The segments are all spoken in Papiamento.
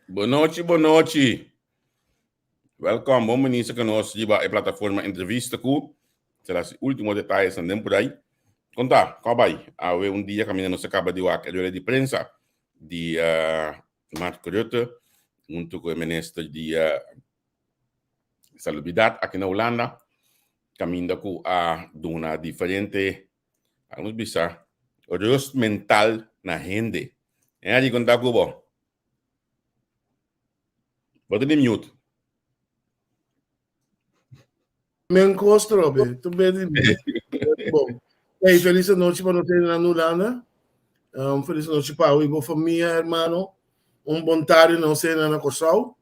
Bonochi, bonochi. Welkom, bon bini ku nos riba e plataforma Entrevista ku. Será si último detalles anden por ahí. Kon ta, kon bai? Awe un dia kaminda nos a kaba di wak e rueda di prensa di Mark Rutte huntu ku e minister di Salubridat aki na Hulanda, kaminda ku a duna diferente, nos bisa, rust mental na hende. Henry, kon ta ku bo? Bo ta di mute. Men kos trobe, tu be di mute. Bon. Hey, feliz noche pa nos na Hulanda. Feliz noche pa bo i famia, hermano. Un bon tardi nos na Kòrsou.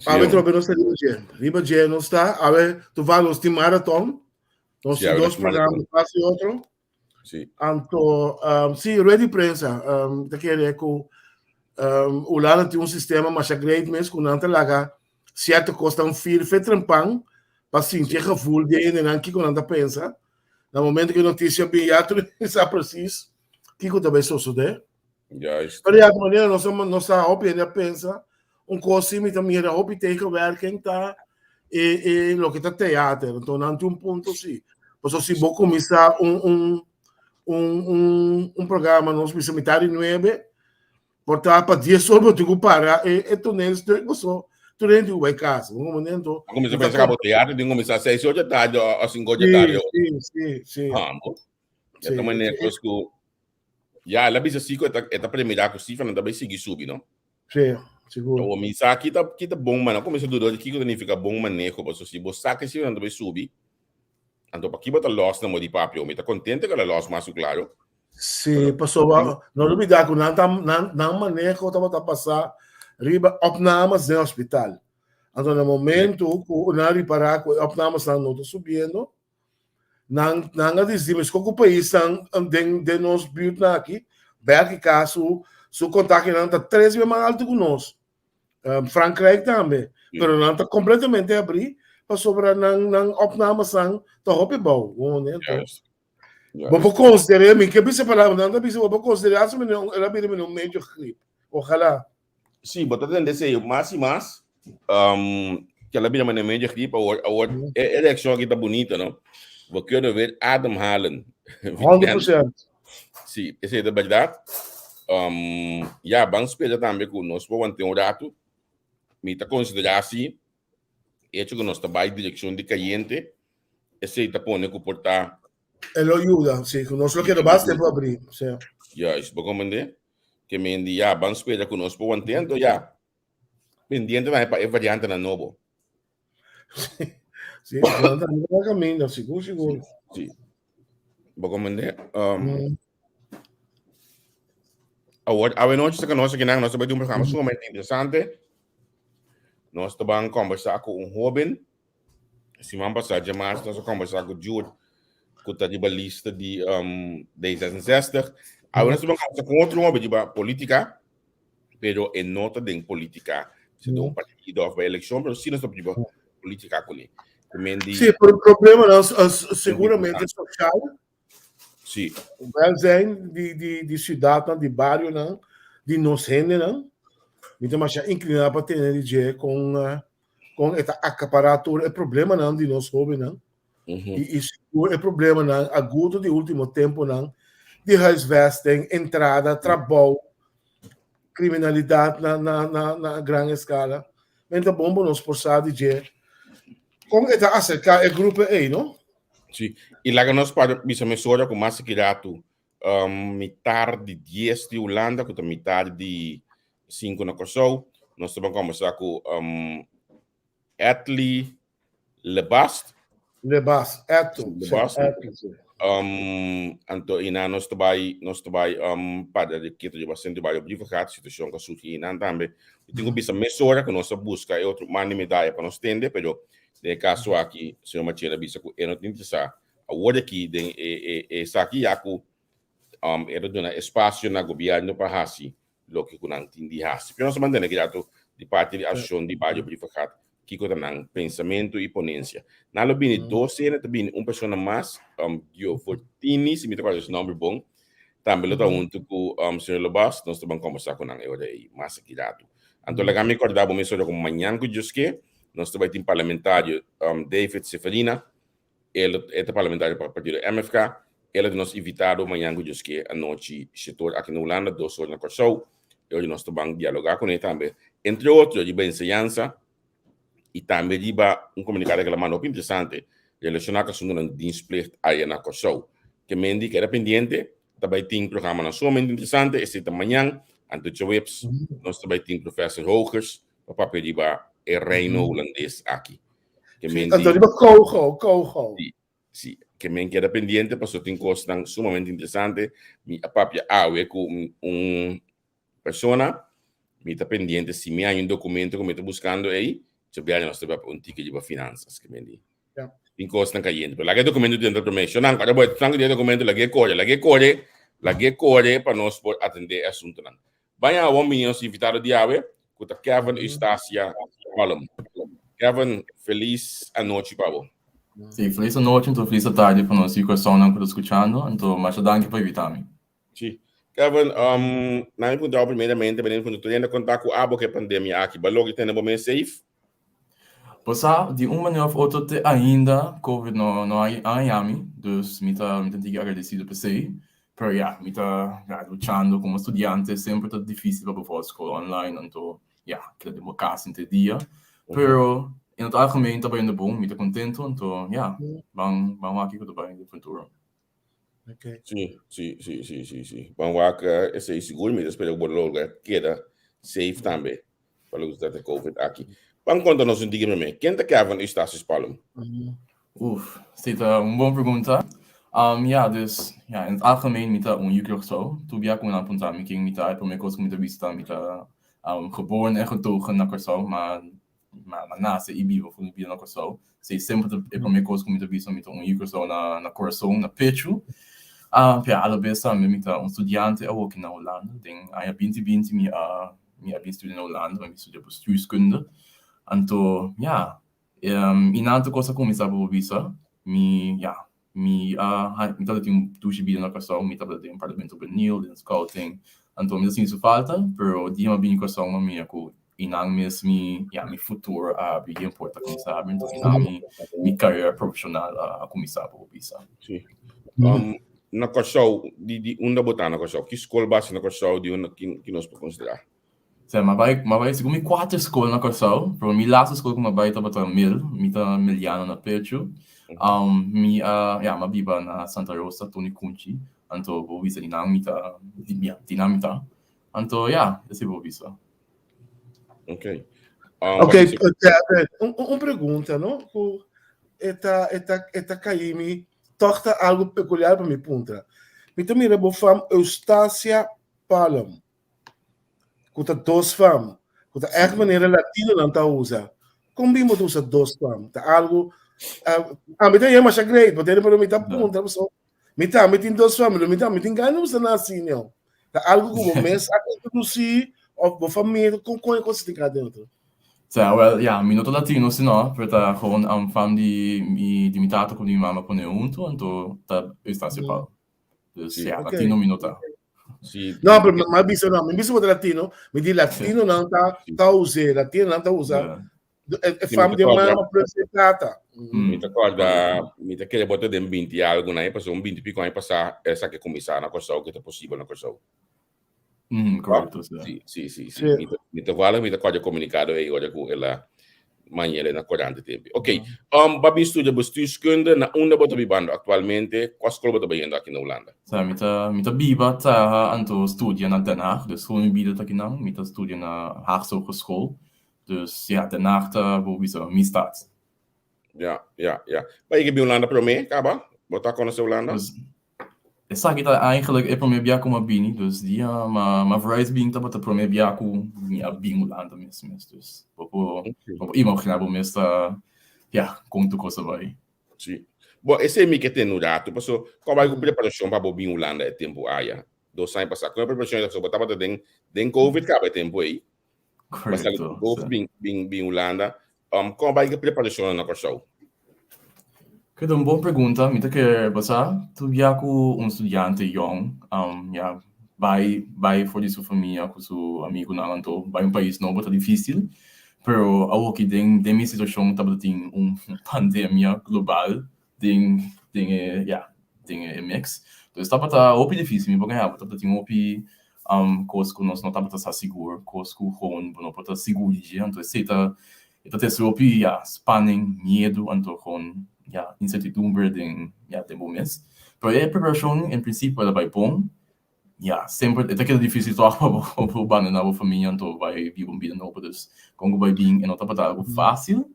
Awe trobe nos ta riba dje. Riba dje nos ta. Awe toevallig nos tin marathon. Nos tin dos programa tras di otro. Anto, sí, rueda di prensa. Ta kere ku Hulanda tin un sistema masha great mes ku nan ta laga sierto kosnan firfe trempan pa sinti e gevoel di e hendenan kiko nan ta pensa. Na momento ku e notisia bin ya tur sa presis kiko ta bai sosodé. Pero di otro manera nos nos sa hopi hende a pensa un kos si mi ta mira hopi tegenwerking ta e e loke ta teater. Anto nan tin un punto si. Pasobra si bo kuminsá un un un un un programa nos bisa mitad di nuebe por ta pa dies or bo tin ku para e e toneelstuk paso tur hende tin ku bai kas. Bo comprende? Anto Bo kuminsá pensa ku teater tin kuminsá seis or di tardi o sinku or di tardi. Si, si, si. Amo. E ta manera kos ku Ya, el a bisa si ku e ta e ta premira ku sifranan ta bai sigui subi, no? Sí, sigur. Awor mi sa ki ta ki ta bon maneho. Kuminsá duda di kiko ta nifiká bon maneho, pasobra si bo sa ku e sifranan ta bai subi, anto pakí bo ta lòs na mo di papia? Mi ta kontento ku el a lòs mas ku klaro. Sí, pasobra no lubidá ku nan ta nan nan maneho tabata basá riba opnames den hospital. Anto na momento ku nan ripará ku e opnamesnan no ta subiendo, Nan nan a disi meskos ku paisnan den den nos buurtnan aki, Bèlgika su su kontakionan ta tres bes mas altu ku nos. Frankrijk tambe, pero nan ta kompletamente abrí pasobra nan nan opnamesnan ta hopi bou. Bo por konsider'é, mi ke bisa palabra, nan ta bisa bo por konsider'é asina el a bira un medio grip. Ojalá. Sí, bo ta tende esei mas i mas. Um, que la bira manera medio griep, awor, awor, mm. e, e reacción aquí ta bonita, no? We kunnen weer ademhalen. 100%. Sí, esei ta verdad. Um, ja, ban spera tambe ku nos por wante un rato. Mi ta considera así, hecho ku nos ta bai dirección di cayente, esei ta pone ku por ta E lo yuda, sí, ku nos lo keda basta tempo abrí, sí. Juist, bo comprende? Ke men di ya, ban spera ku nos por want'é, anto ya, pendiente tambe pa e variantenan nobo. Sí, nan ta na kaminda, sigur, sigur. Sí. Bo comprende? Um, Awor, awe nochi sa nos akinan, nos ta bai di un programa sumamente interesante. Nos ta ban conversa ku un hoben. Siman pasá djamars nos a kombersá ku Jude ku ta riba lista di um, D66. Awe nos ta kombersá ku otro hombre riba polítika, pero e no ta den polítika. Se den un partido of bij elekshon, pero sí nos ta riba polítika kuné. Men di, Sí, pero problema dan seguramente social. Sí. Welzijn di, di, di ciudadnan, di barionan, di nos hendenan. Mi ta masha incliná pa tene di dje con, eh, con e ta acapará tur e problemanan di nos hóbennan. I, i sigur e problemanan agudo di último temponan di huisvesting, entrada, trabou, kriminalidat na, na, na, na gran eskala. Men ta bon pa nos por sa di dje kon e ta aserká e grupo ei, no? Sí, i laga nos para bisa mesora ku mas kiratu um, mitar di 10 di Hulanda, ku ta mitar di 5 na Kòrsou. Nos ta ban kombersá ku um, Etli Lebast. Lebast, Eto. Lebast. Eto, Um, anto ina nos ta bai, nos ta bai um, para de keto riba centro barrio Brievengat, situacion ka surgi inan tambe. Mi tin ku bisa mesora ku nos a buska e otro man di medaya pa nos tende, pero den e kaso aki señor Machel a bisa ku e no ta interesá awor aki den e e esaki ya ku um, e ta duna espasio na gobierno pa hasi loke ku nan tin di hasi. Pero nos a mantene ki di parti di Asosiashon di Bario Brievengat kiko ta nan pensamentu i ponensia. Nan lo bini dos hende, ta bini un persona mas, um, Gio Fortini, si mi ta kòrda su nòmber bon. Tambe lo ta huntu ku um, señor Lobas, nos ta ban kombersá ku nan e ora ei mas aki ratu. Anto laga mi kòrda bo mesora ku mañan ku Dios ke, nos ta bai tin parlamentario um, David Seferina, el e ta parlamentario pa partido MFK, el a ta nos invitado mañan ku Dios ke anochi shetor aki na Hulanda, dos or na Kòrsou, e ora nos ta ban dialogá kuné tambe, entre otro riba enseñansa i tambe riba un komunikado ku el a manda hopi interesante relashoná ku asuntunan di dienstplicht aya na Kòrsou. Ke men di keda pendiente, ta bai tin programanan sumamente interesante, esei ta mañan, anto djaweps nos ta bai tin Professor Hogers pa papia riba e Reino Hulandes aki. Ke men di. Anto riba Kogo, Kogo. Si, si. Ke men keda pendiente pasobra tin kosnan sumamente interesante. Mi a papia awe ku un persona, mi ta pendiente si mi haña un documento ku mi ta buskando ei, djabiaña nos ta papia un tiki riba finansas. Ke men di. Tin kosnan kayente. Pero laga e documento dentro promé. Shonnan, ora bo esnan ku tin e documento, lag'é kore, lag'é kore, lag'é kore pa nos por atendé e asuntunan. Baña awor mi nos invitado di awe, ku ta Kevin Eustacia Palm. Kevin, felis anochi pa bo. Sí, felis anochi, anto felis atardi pa nos kurason ku ta skuchando. Anto masha danki pa invitá mi. Sí. Kevin, um, na mi puntra primeramente, beneen punto tur hende konta ku abo ku e pandemia aki. Bo a logra tene bo mes safe? Bo sa, di un manera of otro te ainda covid no no a haña mi, dus mi ta mi ta diki agradecido p'esei. Pero ya, mi ta ya luchando como studiante, semper ta dificil pa bo volg school online, anto ya, keda den bo cas henter dia. Pero in het algemeen ta bayendo bon, mi ta contento, anto ya, ban ban wak kiko ta bay den futuro. Okay. Sí, sí, sí, sí, sí, sí. Ban wak esei sigur, mi ta spera ku bo logra keda safe tambe pa loke ta trata COVID aki. Ban konta nos un tiki promé, ken ta Kevin Eustatius Palm? Uf, esei ta un bon pregunta. Um, ja, dus, ja, in het algemeen mi ta un yu Curaçao. Tur bia ku nan puntra mi ken mi ta, e promé kos ku mi ta bisa ta mi ta um, geboren en getogen na Curaçao, ma Ma ma nase i biba for mi bida na Kòrsou. Si semper ta e promé kos ku mi ta bisa mi ta un yu Kòrsou na na kurason, na pechu. Pero a la bes tambe mi ta un studiante awoki na Hulanda. Den aña binti binti mi a mi a bin studia na Hulanda, mi a bin studia bestuurskunde. Anto ya, i nan tur kos a kuminsá pa bo bisa. Mi ya, Mi a ha mi tabata tin un dushi bida na Kòrsou, mi tabata den Parlamento Hubenil, den scouting, anto mi ta sinti su falta, pero dia mi a bini Kòrsou mi a mira ku einan mes mi, ya, mi futuro a habri, den porta a kuminsá habri, anto einan mi mi karera profeshonal a kuminsá pa bo bisa. Sí. Na Kòrsou, di di unda bo ta na Kòrsou? Ki skol bo hasi na Kòrsou di unda ki ki nos por konsiderá? Sea, m'a bai, m'a bai segun mi kuater skol na Kòrsou, pero mi laatste skol ku m'a bai tabata Mil, mi ta Miliano na pechu. Mi a, ya, m'a biba na Santa Rosa, Tony Kunchi, anto bo bisa di nan mi ta, ya, di nan mi ta. Anto, ya, esei bo bisa. Ok. Ok, un, un pregunta, no? Ku e ta, e ta, e ta kai mi, tòg ta algu pekuliar pa mi puntra. Mi ta mira bo fam Eustacia Palm. Ku ta dos fam, ku ta ègt manera latinonan ta usa. Kon bin bo ta usa dos fam? Ta algu, ami ta yama masha great, bo tende, pero mi ta puntra pasobra mi tambe tin dos fam, pero mi tambe tin gana usa nan asina. Ta algu ku bo mes a introdusí òf bo famia, kon kon e kos tin ka adentro? Sa, wèl, ya, mi no ta latino si no, pero ta gewoon fam di mi di mi tata ku di mi mama pone huntu, anto ta Eustacio Paul. Dus ja, latino mi no ta. Sí. No, pero mi bisa no, mi bisa bo latino, mi di latino nan ta ta use, latino nan ta usa. E fam de mama plus e tata. Mi ta korda, mi ta kere bo ta den 20 algo na e paso un 20 pico aña pasá esaki a kuminsá na Kòrsou ke ta posibel na Kòrsou. Correcto, sí. Sí, sí, sí, sí. Mi ta, mi ta wala, mi ta kòrda komunikado ei ora ku el a mañana na korante tempi. Ok, um, ba bin studia bestuurskunde, na unda bo ta bibando aktualmente? Kua skol bo ta bayendo aki na Hulanda? Sa, mi ta, mi ta biba, traha, anto studia na Den Haag, dus hul mi bida ta akinan. Mi ta studia na Haagse Hogeschool. Dus ja, Den Haag ta, bo bisa, mi stad. Ja, ja, ja. Ba yega bin Hulanda promé, kaba? Bo ta konosé Hulanda? Dus, esaki ta eigenlijk e promé bia ku mi a bini, dus dia ma ma verhuis bin tabata promé bia ku mi a bin Hulanda mes mes. Dus bo por bo por imaginá bo mes ta, ya, kon tur kos a bai. Sí. Bo, esei mi ke tene un ratu, paso kua bai ku preparashon pa bo bin Hulanda e tempu aya, dos aña pasá? Kon e preparashon ei ta? Paso bo tabata den den covid kaba e tempu ei. Correcto. Both bin, bin, bin Hulanda. Um, kon bai ke preparashon na Kòrsou? Keda un bon pregunta. Mi ta kere basa tur bia ku un studiante yòn ya bai bai for di su famia ku su amigunan anto bai un pais nobo ta difísil. Pero awoki den den mi situashon tabata tin un pandemia global den den e ya den e mix. Dus tabata hopi difísil mi por haña bo tabata tin hopi kos ku nos no tabata sa sigur, kos ku gewoon bo no por ta sigur di dje. Anto esei ta E ta trese hopi, ya, spanning, miedu, anto gewoon, ya, incertidumbre den, ya, den bo mes. Pero e preparashon en prinsipio el a bai bon. Ya, semper e ta keda difisil tòg pa bo bo bandoná bo famia anto bai biba un bida nobo. Dus kon ku bai bin e no tabata algu fásil,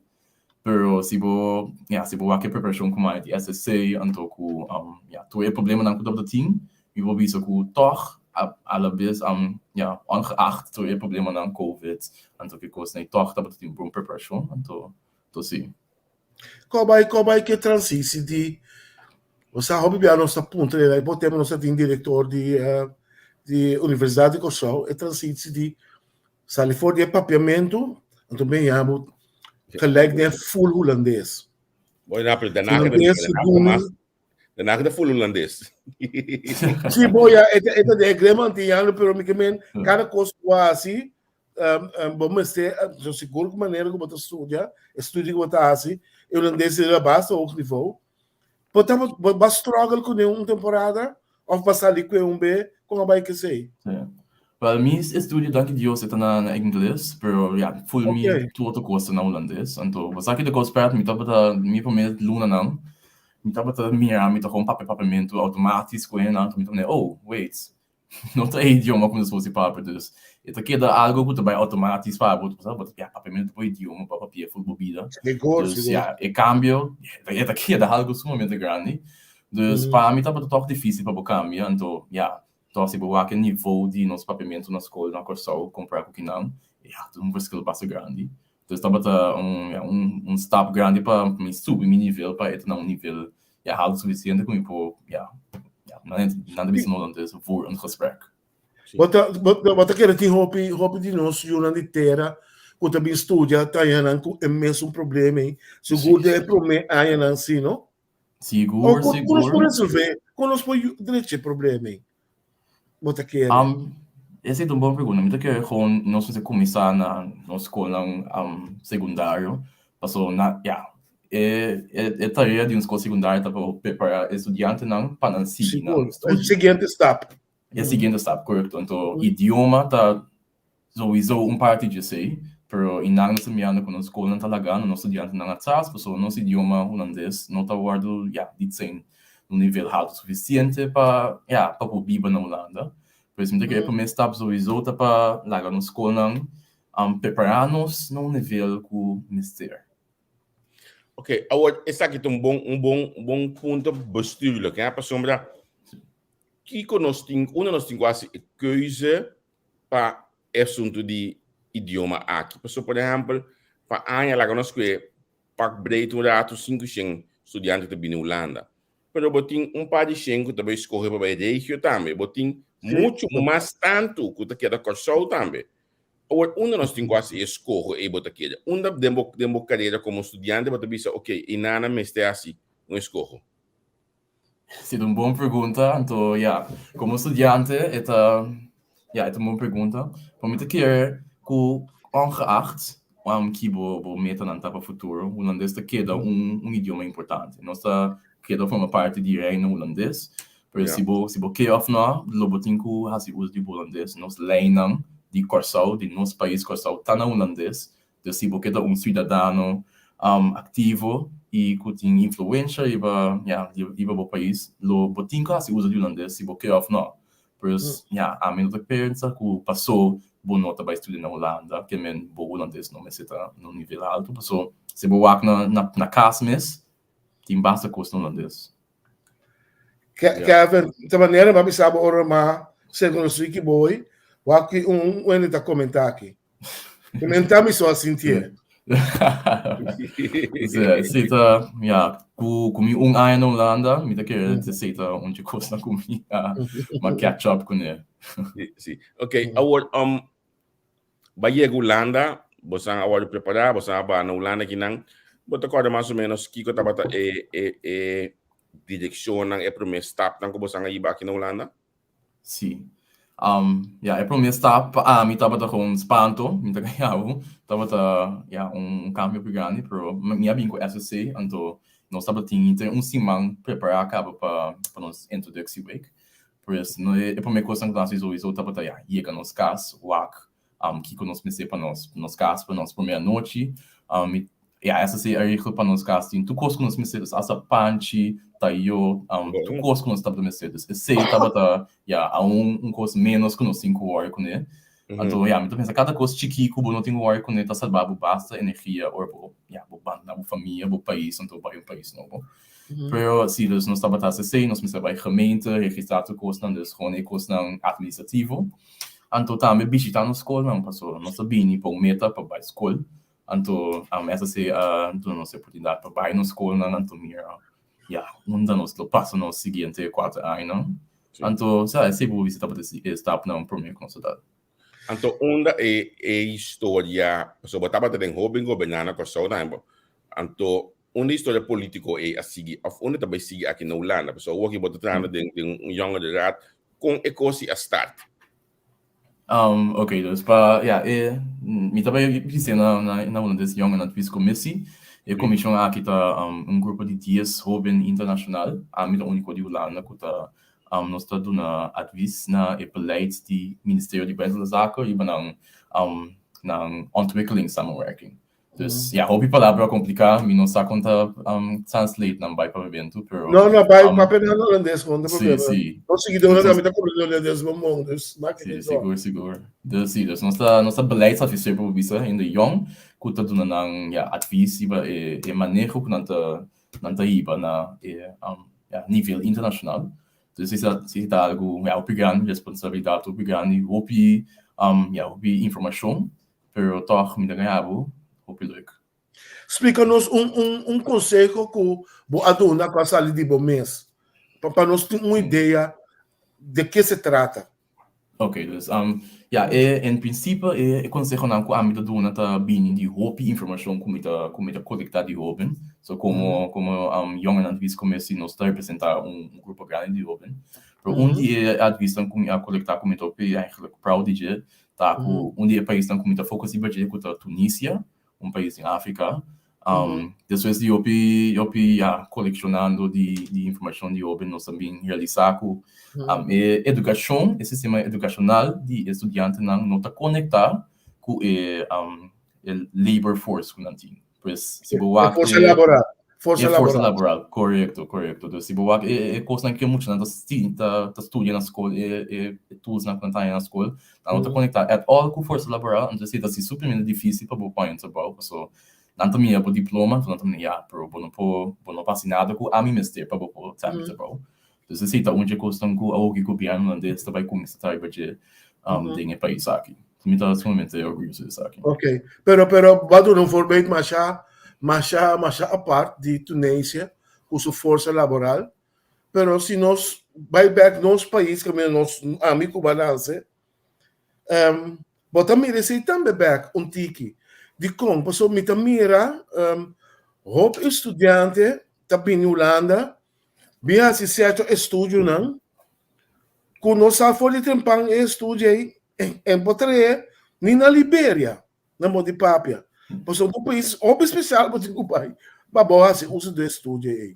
pero si bo, ya, si bo wak e preparashon ku mai di SSC anto ku, ya, tur e problemanan ku tabata tin, Mi por bisa ku tòg a la bes ya ongeacht tur e problemanan covid anto ki kosnan i tòg tabata tin bon preparashon anto to si. Kò bai kò bai ke transisi di bo sa hopi bia nos ta puntra e por tempo nos ta tin direktor di di Universidat di Kòrsou e transisi di sali for di e papiamentu anto bin ya bo gelijk den full hulandes. Bo na pero daarna Daarna ta full holandês. Sí, boya, e ta de grema antiano, pero mi ke men, cada kos ku hasi, bo mester, so sigur ku manera ku bo ta studia, e studio ku bo ta hasi, e holandês ta basta hoog niveau. Bo ta bo ba struggle kuné un temporada of ba sali ku e un be, kon a bai kesei? Sí. Wel, mi estudio, danki Dios, e ta na na ingles, pero ja, full mi tur otro kos ta na holandes. Anto, bo sa ki ta kos pèt, mi tabata mi promé lunanan, Mi tabata mira mi ta gewoon papia papiamentu automatisch ku hendenan, anto mi ta manera, oh, wait, no ta e idioma ku mi ta supos di papia, dus e ta keda algo ku ta bai automatisch pa bo, bo ta papia papiamentu ta bo idioma, bo a papia ful bo bida, dus ya, e kambio e ta keda algo sumamente grandi, dus pa mi tabata tòg difisil pa bo kambia, anto ya, tòg si bo wak e nivo di nos papiamentu na skol na Kòrsou kompará ku kinan, ya, ta un verschil basta grandi. Dus tabata un, ja, un, un stap grandi pa mi subi mi nivel pa e ta na un nivel, ja, haltu sufisiente ku mi por, ja, ja, nan nan ta bisa no dan dus voor een gesprek. Bo ta, bo, bo ta kere tin hopi, hopi di nos yunan di tera ku ta bin studia ta haña nan ku e mesun problema ei. Sigur den e promé añanan si, no? Sigur, O kon, kon nos por sigur. resolvé, kon nos por drecha e problema ei? Bo ta kere? Esei ta un bon pregunta. Mi ta kere gewoon nos mester kuminsá na nos skolnan sekundario. Paso na, ya, e e tarea di un skol sekundario ta pa prepará e studiantenan pa nan sigui nan Sigur, e studio. siguiente stap. E siguiente stap, korekto. Anto idioma ta Souiso un parti dje esei, pero i nan nos ta mirando ku nos skolnan ta lagando nos studiantenan atras pasobra nos idioma hulandes no ta wòrdu, ya, ditsing na un nivel haltu sufisiente pa, ya, pa por biba na Hulanda. Pues mi ta kere e promé stap souiso ta pa laga nos skolnan prepará nos na un nivel ku mester. Ok, awor esaki ta un bon, un bon, un bon punto bestuurlijk, hè, pasobra kiko nos tin, unda nos tin ku hasi e keuze pa e asuntu di idioma aki. Pasobra, por ehèmpel, pa aña laga nos kue pak breed un ratu 500 studiante ta bini Hulanda. Pero bo tin un par di shen ku ta bai skohe pa bai regio tambe. Bo tin muchu mas tantu ku ta keda Kòrsou tambe. Awor, unda nos tin ku hasi e skoho ei bo ta keda? Unda den bo den bo karera komo studiante bo ta bisa, oke, einana mester hasi un eskoho? Si ta un bon pregunta, anto ya, komo studiante e ta, ya, e ta un bon pregunta. Pero mi ta kere ku ongeacht ki bo bo metanan ta pa futuro, hulandes ta keda un un idioma importante. Nos ta keda forma parti di Reino Hulandes, pero si bo si bo ke òf no, lo bo tin ku hasi uso di bo hulandes. Nos leinan di Kòrsou, di nos pais Kòrsou ta na hulandes, Dus si bo ke ta un siudadano aktivo i ku tin influensha riba, ya, riba bo pais, lo bo tin ku hasi uso di hulandes si bo ke òf nò. Pues, ya, ami no ta pensa ku pasó bo no ta bai studia na Hulanda, ke men bo hulandes no mester ta na un nivel altu. Pasó si bo wak na na kas mes, tin basta kos na hulandes. Kevin, ta manera mi a bisa bo ora mi a ser konosí ki bo hoy, wak ki un hende ta komentá aki. Comenta mi so a sintié. Sí, ta, ja, ku ku mi un aña na Hulanda, mi ta kere te sei ta un dje kosnan ku mi a ma catch up kuné. Sí, sí. Ok, awor, ba yega Hulanda, bosan a wòrdu prepará, bosan a ba na Hulanda kinan. Bo ta kòrda mas o ménos kiko tabata e e e direkshonnan, e promé stapnan ku boso a hiba aki na Hulanda? Sí. Um, ja, e promé stap pa ami tabata gewoon spanto, mi ta gaña Tabata, ja, un kambio hopi grandi, pero mi a bin ku SSC, anto nos tabatin un siman prepará kaba pa pa nos introductieweek. Pues, no, e promé kosnan ku nos a hasi souiso tabata, ja, yega nos kas, wak kiko nos mester pa nos nos kas pa nos promé anochi. Um, ja, SSC a regel pa nos kas tin tur kos ku nos mester, dus hasta panchi, tayó, tur kos ku nos tabata mester. Dus esei tabata, ja, aun un kos ménos ku nos tin ku wòri kuné. Anto, ja, mi ta pensa kada kos chikí ku bo no tin ku wòri kuné ta salba bo basta energia ora bo, ja, bo bandoná bo famia, bo pais, anto bai un pais nobo. Pero si, dus nos tabata hasi esei, nos mester bai gemeente, registrá tur kosnan, dus gewoon e kosnan administrativo. Anto tambe bishitá nos skolnan, pasobra nos ta bini pa un meta pa bai skol. Anto SSC a duna nos e oportunidat pa bai nos skolnan, anto mira, ya, unda nos lo pasa nos siguiente kuater añanan. Anto, sa, esei bo bisa tabata e stapnan promé ku nos a dal. Anto unda e e historia, pasobra bo tabata den hoben goberná na Kòrsou tambe, anto unda e historia polítiko ei a sigui òf unda ta bai sigui aki na Hulanda? Pasobra awor ki bo ta trahando den den un jongerenraad, kon e kos ei a start? Um, ok, dus pa, ja, e, mi ta bai bisé na, na, na Hulandes Jongerenadviescommissie. E komishon aki ta um, un grupo di 10 hoben internashonal. Ami ta úniko di Hulanda ku ta um, nos ta duna advies na e beleid di Ministerio di Buitenlandse Zaken riba nan, um, nan ontwikkelingssamenwerking. Dus ja, hopi palabra kompliká, mi no sa kon ta um, translate nan bai papiamentu, pero No, no, bai um, papia na holandês, kon ta sí, problema. sí. No seguidor na mi ta comprende holandês bon bon, dus maak Sí, het niet sigur, sigur. Dus sí, dus nos ta nos ta beleidsadviseur por bisa hende jong ku ta duna nan ja, advies riba e e maneho ku nan ta nan ta hiba na e um, ja, nivel internashonal. Dus si ta si ta algu ja, hopi grandi, responsabilidat hopi grandi, hopi um, ja, hopi informashon. Pero tòg mi ta gaña bo hopi leuk. Splika nos un un un konseho ku bo a duna ku a sali di bo mes pa pa nos tin un idea de ke se trata. Ok, dus um, ja, e en prinsipe e e konsehonan ku ami ta duna ta bini di hopi informashon ku mi ta ku mi ta kolektá di hóben. So komo komo um Jongerenadvies Commissie nos ta representá un un grupo grandi di hóben. Pero un di e advisnan ku mi a kolektá ku mi ta hopi eigenlijk proud di dje Ta ku un di e paisnan ku mi ta focus riba dje ku ta Tunisia, un pais den Afrika. Despues di hopi hopi ya kolekshonando di di informashon di hoben nos a bin realisá ku e edukashon, e sistema edukashonal di e studiantenan no ta konektá ku e e labor force ku nan tin. Pues si bo wak e forsa laboral. Forsa laboral. Forsa laboral, korekto, korekto. Dus si bo wak e e kosnan ku e muchanan ta sti ta ta studia na skol, e e e toolsnan ku nan ta haña na skol, nan no ta konektá at all ku forsa laboral, entonces ta hasi supermente difísil pa bo pon un trabou, paso nan ta mira bo diploma, anto nan ta mira, ya, pero bo no por bo no por hasi nada ku ami mester pa bo por traha mi trabou. Dus esei ta un dje kosnan ku awor ki gobièrnu hulandes ta bai kuminsá traha riba dje den e pais aki. Mi ta sumamente orguyoso di esaki. Ok, pero pero bo a duna un voorbeeld masha masha masha apart di Tunisia ku su forsa laboral, pero si nos bai bek nos pais kaminda nos ami ku bo a nase, bo ta mira esei tambe bek un tiki. Dikon? Pasobra mi ta mira hopi estudiante ta bini Hulanda Bin hasi sierto estudionan ku no sa for di trempan e estudio ei en por trae ni na Liberia na bo di papia. Pasobra un pais hopi spesial bo tin ku bai pa bo hasi uso di e estudio ei.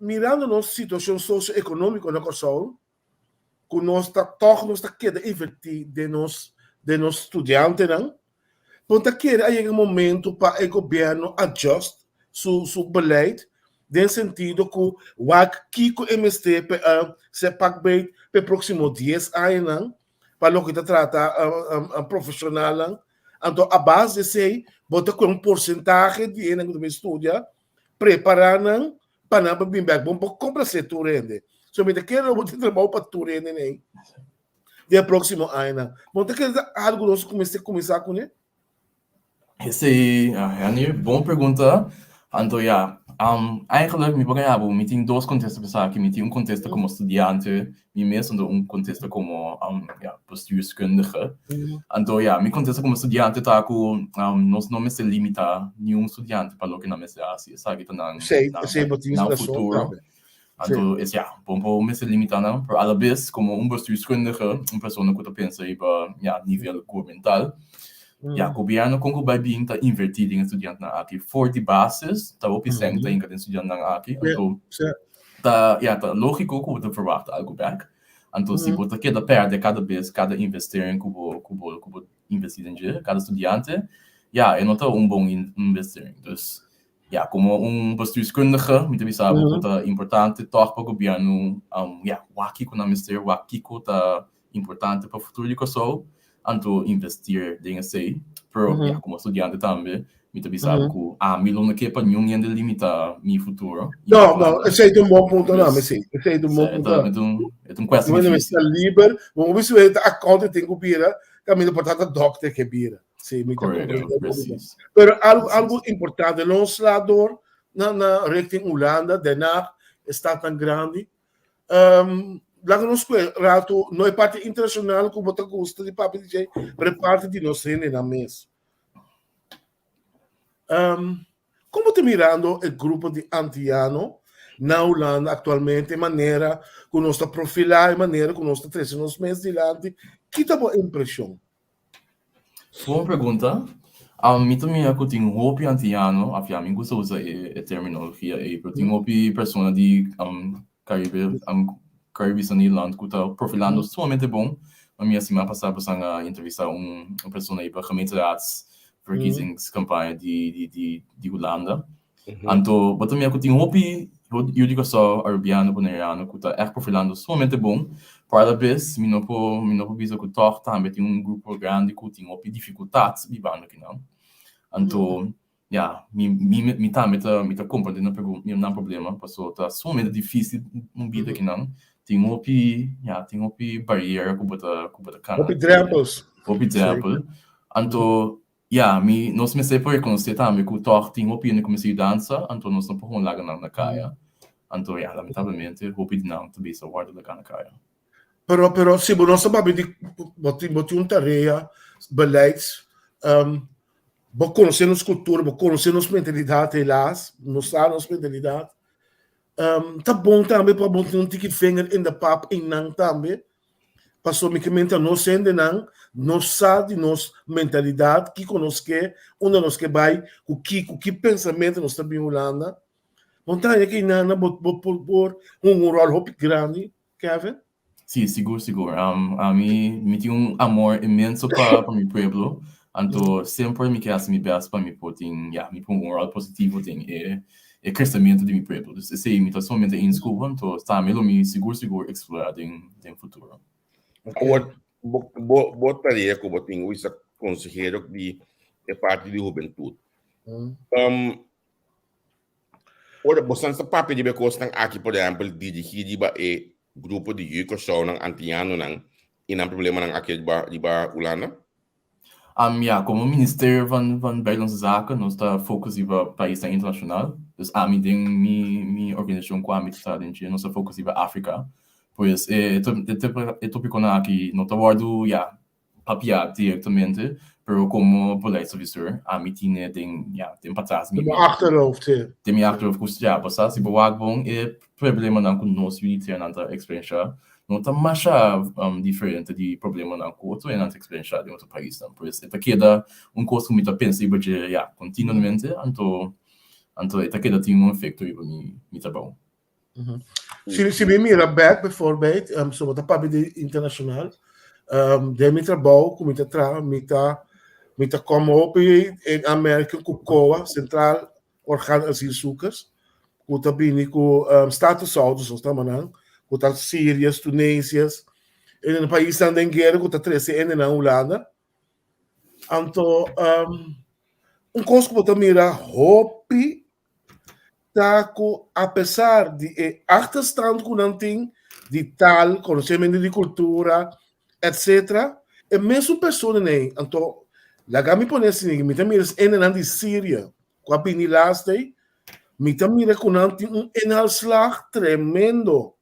Mirando nos situashon sosioekonómiko na Kòrsou, ku nos ta tòg nos ta keda invertí den nos den nos studiantenan, bo ta kere a yega e momento pa e gobièrnu adjust su su beleid den sentido ku wak kiko e mester pa e ser pak beit pa e próksimo dies añanan pa loke ta trata profeshonalnan, anto a base di esei bo ta kohe un porsentahe di e nan ku ta bin studia prepará nan pa nan por bin bek. Bo por komplasé tur hende. So mi ta kere lo bo tin trabou pa tur hende nei den e próksimo añanan. Bo ta kere ta algu nos ku mester kuminsá kuné? Esei, Henry, bon pregunta. Anto ya, Eigenlijk mi por gaya bo, mi tin dos kontesta pa esaki. Mi tin un kontesta komo studiante mi mes, anto un kontesta komo ya, bestuurskundige. Anto ya, mi kontesta komo studiante ta ku nos no mester limitá niun studiante pa loke nan mester hasi. Esaki ta nan, nan futuro. Anto es ya, bo no mester limitá nan, pero alabes komo un bestuurskundige, un persona ku ta pensa riba ya nivel gubernamental, Ya, gobièrnu kon ku bai bin ta invertí den e studiantenan aki for di basis, ta hopi sèn ta hinka den studiantenan aki, anto ta, ya, ta lógiko ku bo ta verwachta algu bèk. Anto si bo ta keda pèrdè kada bes kada investering ku bo ku bo ku bo invertí den dje, kada studiante, ya, e no ta un bon investering. Dus, ya, komo un bestuurskundige mi ta bisa bo ku ta importante tòg pa gobièrnu, ya, wak kiko nan mester, wak kiko ta importante pa futuro di Kòrsou, anto investir den esei. Pero ya, komo studiante tambe, mi ta bisa bo ku ami lo no ke pa niun hende limita mi futuro. No, no, esei ta un bon punto nami, si. Esei ta un bon punto. E ta un, e ta un kwestie difísil. Mester liber, bo bisa e ta accountant tin ku bira, kaminda por ta ta dokter ke bira. Si, mi ta comprende. Precies. Pero algo, algo importante, lo sla door na, na richting Hulanda, Den Haag, e stadnan grandi. Um, laga nos kwe rato, no e parte internacional ku bo ta gusta di papia di dje, pero e parte di nos hendenan mes. Um, kon bo ta mirando e grupo di antiano na Hulanda aktualmente, e manera ku nos ta profilá, e manera ku nos ta trese nos mes dilanti, ki ta bo impreshon? Bon pregunta. Mi ta mira ku tin hopi antiano, of ya, mi gusta usa e terminologia ei, pero tin hopi persona di Caribe, Caribisch Nederland ku ta profilando sumamente bon. Mi mira siman pasá boso a entrevistá un persona ei pa gemeenteraadsverkiezingscampagne di Hulanda. Anto bo ta mira ku tin hopi yu di Kòrsou, Arubiano, Boneriano ku ta ègt profilando sumamente bon, pero alabes mi no por mi no por bisa ku tòg tambe tin un grupo grandi ku tin hopi difikultat bibando akinan. Anto ya, mi mi mi tambe ta mi ta komprende nan nan problema pasobra ta sumamente difísil un bida akinan, tin hopi ya tin hopi bariera ku bo ta ku bo ta kana. Hopi drèmpels. Hopi drèmpel. Anto Ya, mi, nos mester por rekonosé tambe ku tòg tin hopi hende ku mester yudansa, anto nos no por gewoon laga nan na kaya. Anto ya, lamentablemente hopi di nan ta bisa wòrdu laga na kaya. Pero, pero si bo no sa papia di, bo tin, bo tin un tarea, beleids, bo konosé nos kultura, bo konosé nos mentalidat helaas, nos sa nos mentalidat, ta bon tambe pa bo tin un tiki vinger in de pap einan tambe, Pasobra mi ke menta nos hendenan no sa di nos mentalidat, kiko nos ke, unda nos ke bai, ku ki ku ki pensamentu nos ta bin Hulanda. Bo ta haña ke inana bo bo por por hunga un ròl hopi grandi, Kevin? Sí, sigur sigur. Ami mi tin un amor inmenso pa pa mi pueblo, anto semper mi ke hasi mi bèst pa mi por tin, ya, mi por hunga un ròl positivo den e e crecemento di mi pueblo. Dus esey mi ta sumamente eens cu bo, anto tambe lo mi sigur sigur explora den den futuro. Awor, bo, bo, bo tarea cu bo tin wisa consehero di e parti di hubentud. Um, ora bo san sa papia riba e cosnan aki, por ehempel, dirigi riba e grupo di yu Kòrsounan, antianonan, i nan problemanan aki riba, riba Hulanda? Ya, komo Ministerio van van Buitenlandse Zaken nos ta focus riba paisnan internashonal. Dus ami den mi mi organisashon ku ami ta traha den dje nos ta focus riba Afrika. Pues e e topikonan aki no ta wòrdu, ya, papiá direktamente, pero komo beleidsadvisor ami tine den, ya, den patras mi Den bo achterhoofd, si. Den mi achterhoofd ku, ya, bo sa si bo wak bon e problemanan ku nos militernan ta eksperenshá no ta masha diferente di problemanan ku otro hendenan ta eksperenshá den otro paisnan. Pues e ta keda un kos ku mi ta pensa riba dje, ya, kontinuamente, anto anto e ta keda tin un efekto riba mi mi trabou. Si si mi mira bèk bijvoorbeeld, so bo ta papia di internashonal, den mi trabou ku mi ta traha mi ta mi ta kòm hopi in aanmerking ku COA, Centraal Orgaan Asielzoekers, ku ta bini ku statushouders nos ta yama nan, ku ta Siriërs, Tunesiërs, en paisnan den guera ku ta trese hende nan Hulanda. Anto un kos ku bo ta mira hopi ta ku apesar di e achterstand ku nan tin di taal, konosementu di kultura, etcetera, e mesun personanan ei, anto laga mi pone asina, mi ta mira hendenan di Siria ku a bini last ei. Mi ta mira ku nan tin un inhaalslag tremendo.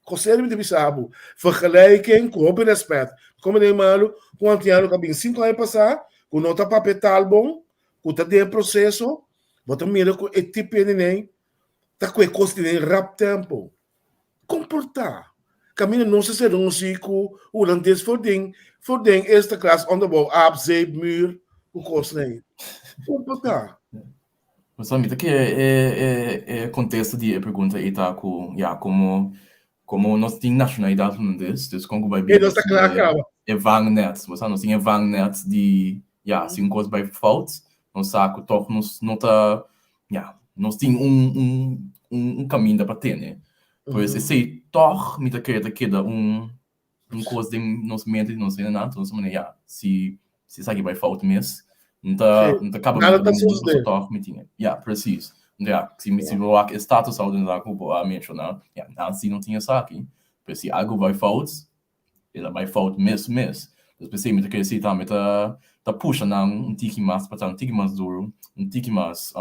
Koseri mi ta bisa bo, vergelijking ku hopi rèspèt, komo den malu ku un antiano ku a bin sinku aña pasá, ku no ta papia tal bon, ku ta den e proseso, bo ta mira ku e tipo hende ta ku e kos di den rap tempo. Kon por ta? Kaminda nos a ser conocí ku hulandes for den for den eerste klas onderbouw aap, zeep, muur, ku kosnan. Kon por ta? Pues mi ta kere e e e contesta di e pregunta ei ta ku ya komo komo nos tin nashonalidat hulandes, dus kon ku bai E bini nos ta kla kaba. e vangnet, bo sa nos tin e vangnet di ya si un kos bai fout nos sa ku tòg nos no ta ya nos tin un un un kaminda pa tene. Pues esei tòg mi ta kere ta keda un un kos den nos mente di nos hendenan, entonces manera ya, si si esaki bai fout mes, no ta no ta kaba Nada ta mi sucede. tòg mi tin e. Ya, precies. Ya, si mi si bo wak e status houder ku bo a menshoná, ya, nan si no tin esaki, pero si algu bai fout, el a bai fout mes mes. Dus p'esei mi ta kere si tambe ta ta pusha nan un tiki mas pa ta un tiki mas duru, un tiki mas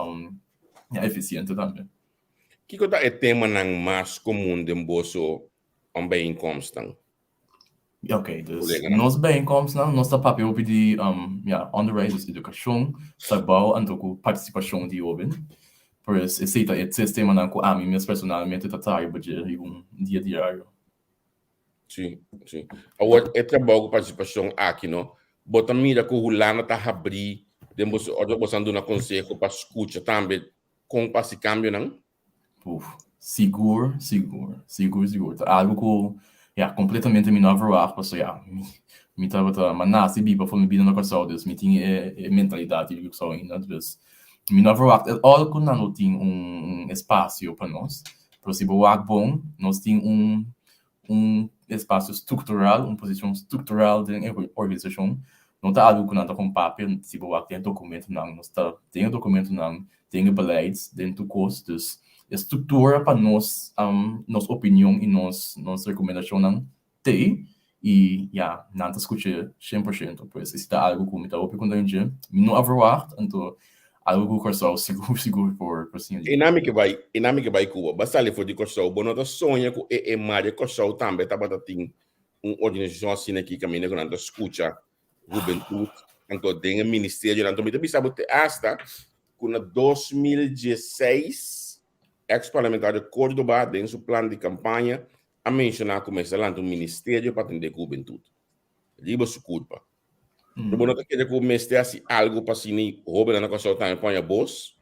ya efisiente tambe. Kiko ta e temanan mas komun den boso bijeenkomstnan? Ok, dus nos bijeenkomstnan nos ta papia hopi di ya onderwijs, dus edukashon, trabou anto ku partisipashon di hoben. Pues esei ta e tres temanan ku ami mes personalmente ta traha riba dje riba un dia diario. Sí, sí. Awor, e trabou ku partisipashon aki, no, bo ta mira ku Hulanda ta habrí den boso ora boso a duna konseho pa skucha tambe kon pa hasi kambionan? Uf, sigur, sigur, sigur, sigur. Ta algu ku, ya, kompletamente mi no a verwagt, paso ya, mi, mi tabata, mi a nase i biba for mi bida na Kòrsou, dus mi tin e, e mentalidat di Kòrsou ainda, dus mi no a verwagt at all ku nan lo tin un, un espasio pa nos. Pero si bo wak bon, nos tin un, un espasio struktural, un posishon struktural den e organisashon. No ta algu ku nan ta kon papia, si bo wak den e dokumentonan, nos ta den e dokumentonan, den e beleid, den tur kos. Dus e struktura pa nos, nos opinion i nos nos rekomendashonnan t'ei i ya, nan ta skuch'é shen por shento. Pues esei ta algu ku mi ta hopi konta dje. Mi no a verwagt, anto algu ku Kòrsou sigur sigur por por siña dje. Einan mi ke bai, einan mi ke bai Cuba. Bo a sali for di Kòrsou, bo no ta soña ku e e mari Kòrsou tambe tabata tin un organisashon asina aki kaminda ku nan ta skucha hubentut anto den e ministerionan. Anto mi ta bisa bo te asta ku na 2016 eks parlamentario Cordoba den su plan di kampaña a menshoná ku mester lanta un ministerio pa atendé ku hubentut riba su kurpa. Pero bo no ta kere ku mester hasi algu pa asina e hóbennan na Kòrsou tambe pon ya bos?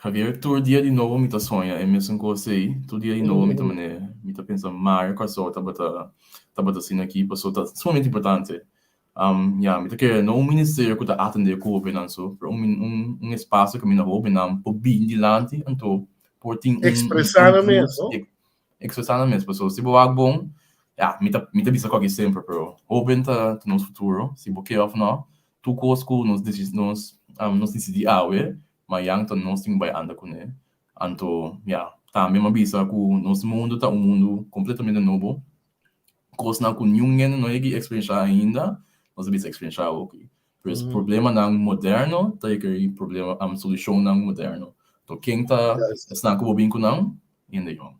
Javier, tur dia di nobo mi ta soña e mesun kos ei. Tur dia di nobo mi ta mane, mi ta pensa mare Kòrsou tabata tabata asina aki pasobra ta sumamente importante. Ya, mi ta kere no un ministerio ku ta atendé ku hóbennan so, pero un un un espasio kaminda hóbennan por bini dilanti anto por tin un Ekspresá nan mes, no? Ekspresá nan mes, pasobra si bo wak bon, ya, mi ta mi ta bisa kòke semper, pero hóben ta ta nos futuro, si bo ke òf nò, tur kos ku nos disi nos nos disidí awe, mañan ta nos tin ku bai anda kuné. Anto, ya, tambe mi a bisa ku nos mundu ta un mundu kompletamente nobo, kosnan ku niun hende no yegi eksperenshá ainda, nos a bisa eksperenshá awoki. Pues problemanan moderno ta rekerí problema solushonnan moderno. Anto ken ta esnan ku bo bin ku nan? Hende yòn.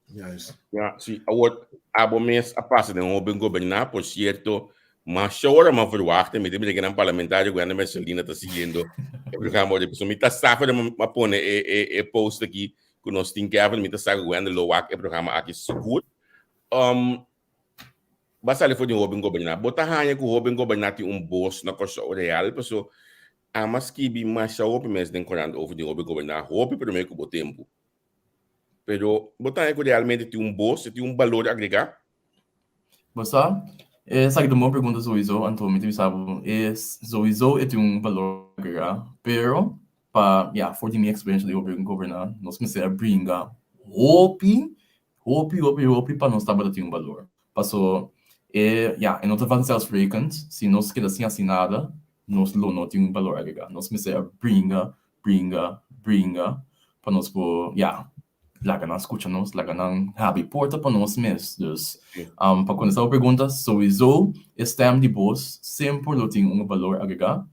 Juist. Ja, si awor abo mes a pasa den hoben goberná, por cierto, masha ora m'a verwacht, mi ta mira kinan parlamentario Gwenda Mercelina ta siguiendo e programa ora, pasobra mi ta sa for m'a pone e e e post aki ku nos tin Kevin, mi ta sa ku Gwenda lo wak e programa aki sigur. Um, ba sali for di hoben goberná. Bo ta haña ku hoben goberná tin un bos na Kòrsou real, paso ama skibi masha hopi mes den korant over di hoben goberná, hopi promé ku bo tempu. Pero bo ta haña ku realmente tin un bos, e tin un balor agregá? Bo sa, esaki ta un bon pregunta souiso, anto mi ta bisa bo, e souiso e tin un balor agregá, pero pa, ya, for di mi eksperensha di hopi goberná, nos mester a bringa hopi, hopi, hopi, hopi pa nos tabata tin un balor. Paso e, ya, e no ta vanzelfsprekend, si nos keda sin hasi nada, nos lo no tin un balor agregá. Nos mester a bringa bringa, bringa pa nos por, ya, laga nan skucha nos, laga nan habri porta pa nos mes. Dus, pa kontestá bo pregunta, souiso e stèm di bos semper lo tin un balor agregá,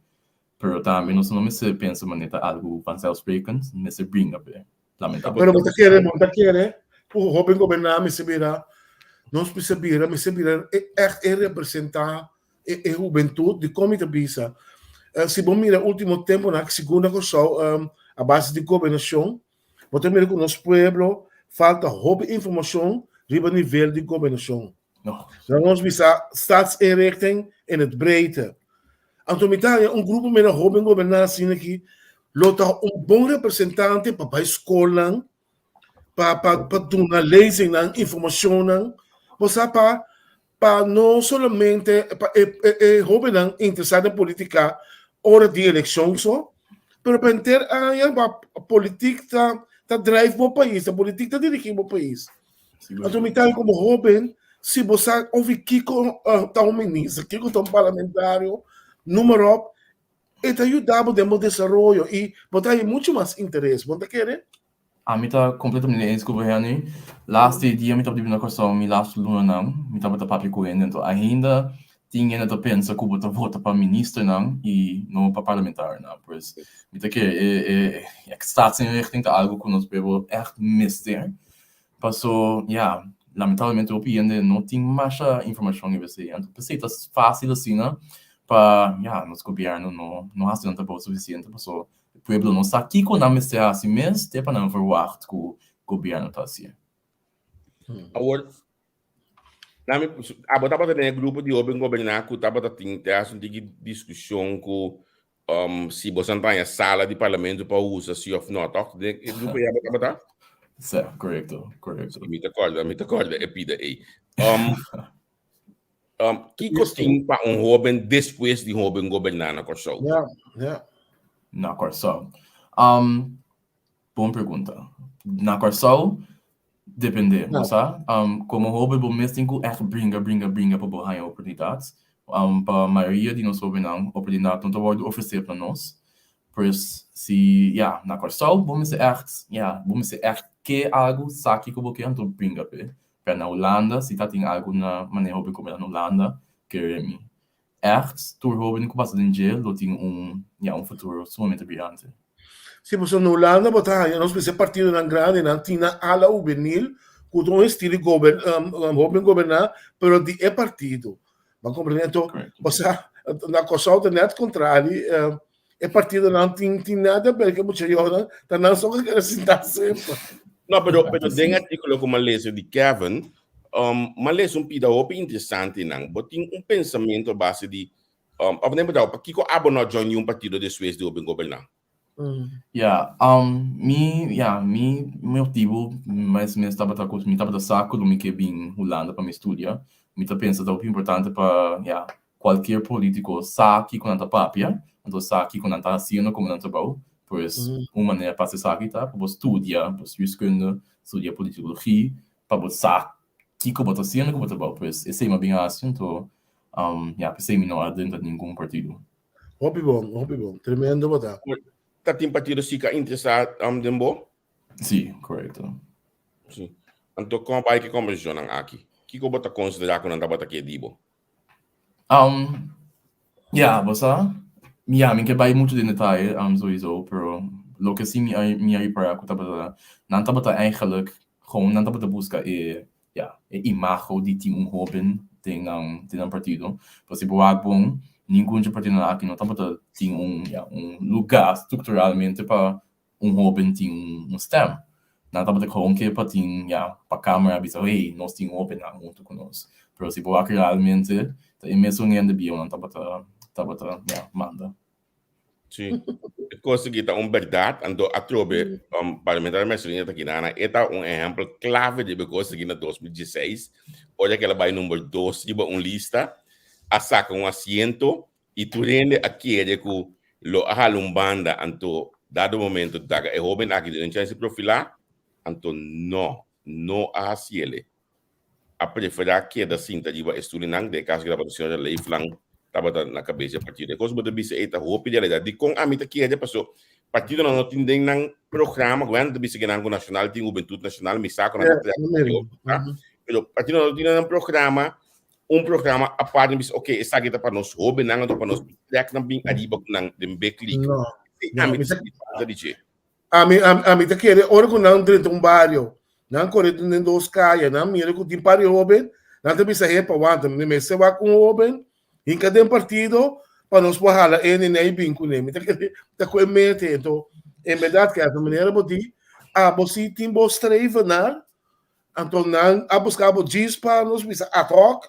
Pero tambe nos no mester pensa manera ta algu vanzelfsprekend, mester bringa p'e, lamentablemente. Pero bo ta kere, bo ta kere ku hoben goberná mester bira, nos mester bira, mester bira ègt e representá e e hubentut. Dikon mi ta bisa? Si bo mira último temponan, segun na Kòrsou, a base di gobernashon, bo ta mira ku nos pueblo falta hopi informashon riba nivel di gobernashon. No. Dan nos bisa staatsinrichting in het breedte. Anto mi ta haña un grupo mira hoben goberná asina aki lo ta un bon representante pa bai skolnan, pa pa pa duna lezingnan, informashonnan, bo sa pa pa no solamente pa e e e hobennan interesá den politika ora di elekshon so, pero pa henter aña pa politik ta ta drive bo pais, ta politik ta dirigí bo pais. Anto mi ta komo hoben, si bo sa ofi kiko ta un minister, kiko ta un parlamentario, noem maar op, e ta yuda bo den bo desaroyo i bo ta haña muchu mas interes. Bo no ta kere? Ami ta kompletamente eens ku bo, Henry. Laatste dia mi tabata biba na Kòrsou, mi laatste lunanan, mi tabata papia ku hende. Anto ainda tin hende ta pensa ku bo ta vota pa ministernan i no pa parlamentarionan. Pues mi ta kere e e staatsinrichting ta algu ku nos pueblo ègt mester. Paso, ya, lamentablemente hopi hende no tin masha informashon riba esei. Anto p'esei ta fásil asina pa, ya, nos gobièrnu no no hasi nan trabou sufisiente paso e pueblo no sa kiko nan mester hasi mes te pa nan verwagt ku gobièrnu ta hasié. Awor, nami, abo tabata den e grupo di hoben goberná ku tabata tin te hasi un tiki diskushon ku Um, si boso ta haña sala di parlamento pa usa, si of no, toch? Den e grupo ei abo tabata? Sí, korekto, korekto. Mi ta kòrda, mi ta kòrda e pida ei. Um, um, kiko tin pa un hoben despues di hoben goberná na Kòrsou? Ja, ja. Na Kòrsou. Um, bon pregunta. Na Kòrsou, Depende, bo sa. Komo hoben bo mes tin ku ègt bringa, bringa, bringa pa bo haña oportunidat. Pa mayoria di nos hobennan, oportunidat no ta wòrdu ofresé pa nos. Pues, si, ya, na Kòrsou bo mester ègt, ya, bo mester ègt ke algu, sa kiko bo ke, anto bringa p'e. Pero na Hulanda, si ta tin algu na manera hopi komo na Hulanda, kere mi, ègt tur hoben ku pasa den dje lo tin un, ya, un futuro sumamente briyante. Si pasobra na Hulanda bo ta haña nos mester partidonan grandinan tin nan ala hubenil ku ta un estilo di gober hoben goberná pero di e partido. Bo a komprendé? Anto osea na Kòrsou ta nèt kontrali e partidonan tin tin nada ber ku e mucha yònan ta nan so ku kere sinta semper. No pero pero den artíkulo ku mi a lesa di Kevin mi a lesa un pida hopi interesante nan. Bo tin un pensamentu a base di Um, of neem bedoel, pakiko abo no join niun partido despues di hoben goberná? Ja, um, mi, ja, mi motibu mes mes tabata ku mi tabata sa ku lo mi ke bin Hulanda pa mi studia. Mi ta pensa ta hopi importante pa, ja, kualkier politiko sa kiko nan ta papia, anto sa kiko nan ta hasiendo komo nan trabou. Pues, un manera pa hasi esaki ta pa bo studia bestuurskunde, studia politicologie, pa bo sa kiko bo ta hasiendo ku bo trabou. Pues, esei mi a bin hasi, anto Um, ya, p'esei mi no a drenta ningun partido. Hopi bon, hopi bon. Tremendo bo ta. Ta tin partido si ka interesá um, den bo? Sí, korekto. Sí. Anto kon bai ki konversashonnan aki? Kiko bo ta konsiderá ku nan tabata ke di bo? Um, ya, bo sa, ya, mi ke bai muchu den detaye, um, sowieso, pero loke sí mi a, mi a ripará ku tabata, nan tabata eigenlijk gewoon nan tabata buska e ya, e imago di tin un hoben den nan den nan partido. Pero si bo wak bon, ningun dje partidonan aki no tabata tin un, ya, un lugá strukturalmente pa un hoben tin un un stem. Nan tabata gewoon ke pa tin, ya, pa kamera bisa, hey, nos tin hobennan huntu ku nos. Pero si bo wak realmente, ta e mesun hende bieunan tabata tabata, ya, manda. Sí. E kos aki ta un bèrdat, anto atrobe um, parlamentario Mercelina Taquinana e ta un ehèmpel klave di e kos aki na 2016, ora ku el a bai number dos riba un lista, a saka un asiento i tur hende a kere ku lo a hala un banda, anto dado momento daga e hóben aki duna un chèns di profilá, anto no, no a hasiele. a preferá keda sinta riba e studinan, den e kaso ku tabata señora Leeflang tabata na kabes di e partido. E kos ku bo ta bisa ei ta hopi realidat. Dikon ami ta kere? Paso partidonan no tin den nan programa, gobièrnu ta bisa kinan ku nashonal tin hubentut nashonal, mi sa ku nan ta trata, pero partidonan no tin den nan programa un programa apart di bisa, ok, esaki ta pa nos hóbennan anto pa nos trèk nan bin ariba ku nan den big league. No. Sí, No, ami mi ta ta sinti falta di dje. Ami, ami, ami ta kere ora ku nan drenta un bario, nan kore den dos kaya, nan mira ku tin par di hóben, nan ta bisa, hepa, wanta, mi mester wak un hóben hinka den partido pa nos por hala e nene i bin kuné. Mi ta kere ta ku e mete. Anto, en bèrdat, Kevin, manera bo di, abo si tin bo streven nar, anto nan a buska bo djis pa nos bisa ad hoc,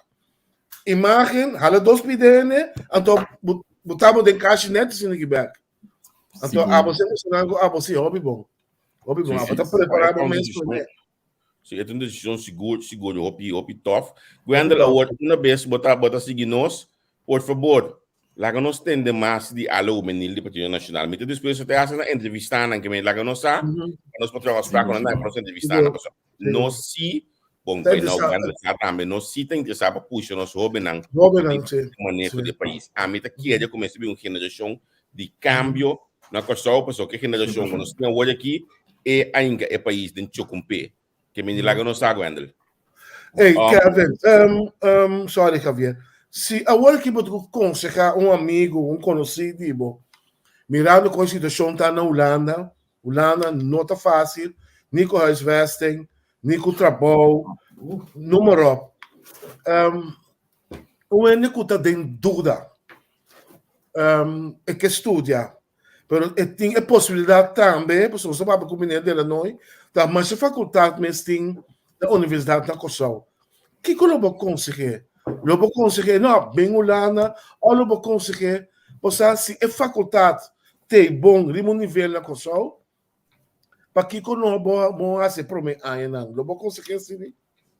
imágen, hala dos pidene, anto bo bo ta bo den kashi nèt asina aki bèk. Anto abo si emocioná ku abo si hopi bon. Hopi bon. Abo ta prepará bo mes promé. Si, e ta un desishon sigur, sigur hopi, hopi tof. Gwendel, awor una bes bo ta, bo ta sigui nos, por fabor, laga nos tende mas di ala hubenil di Partido Nacional. Mi ta dispuesto te hasta na entrevistá nan, ke men laga nos sa, pa nos por traha afspraak ku nan tambe pa nos entrevistá nan, pasobra nos si, bon, Ta bai nou interesá. Gwendel sa tambe, nos si ta interesá pa pusha nos hóbennan Hóbennan, si, maneho si. di e pais. Ami ta kere ku mester bin un generashon di kambio na Kòrsou, pasobra ku e generashon ku nos tin awor aki, e a hinka e pais den chokumpé. Ke mindi laga nos sa, Gwendel. Hey, Kevin, sorry Javier. Si awor aki bo ta ku konsehá un amigu, un konosí di bo, mirando kon e situashon ta na Hulanda, Hulanda no ta fásil, ni ku huisvesting, ni ku trabou, noem maar op. Un hende ku ta den duda, e ke studia, pero e tin e posibilidat tambe, pasobra nos ta papia ku meneer Delanoy, ta masha fakultat mes tin na universidat na Kòrsou. Kiko lo bo konseh'é? Lo bo konseh'é, no, bin Hulanda, òf lo bo konseh'é, bo sa si e fakultat t'ei bon riba un nivel na Kòrsou, pakiko no bo bo hasi e promé añanan? Lo bo konseh'é asina?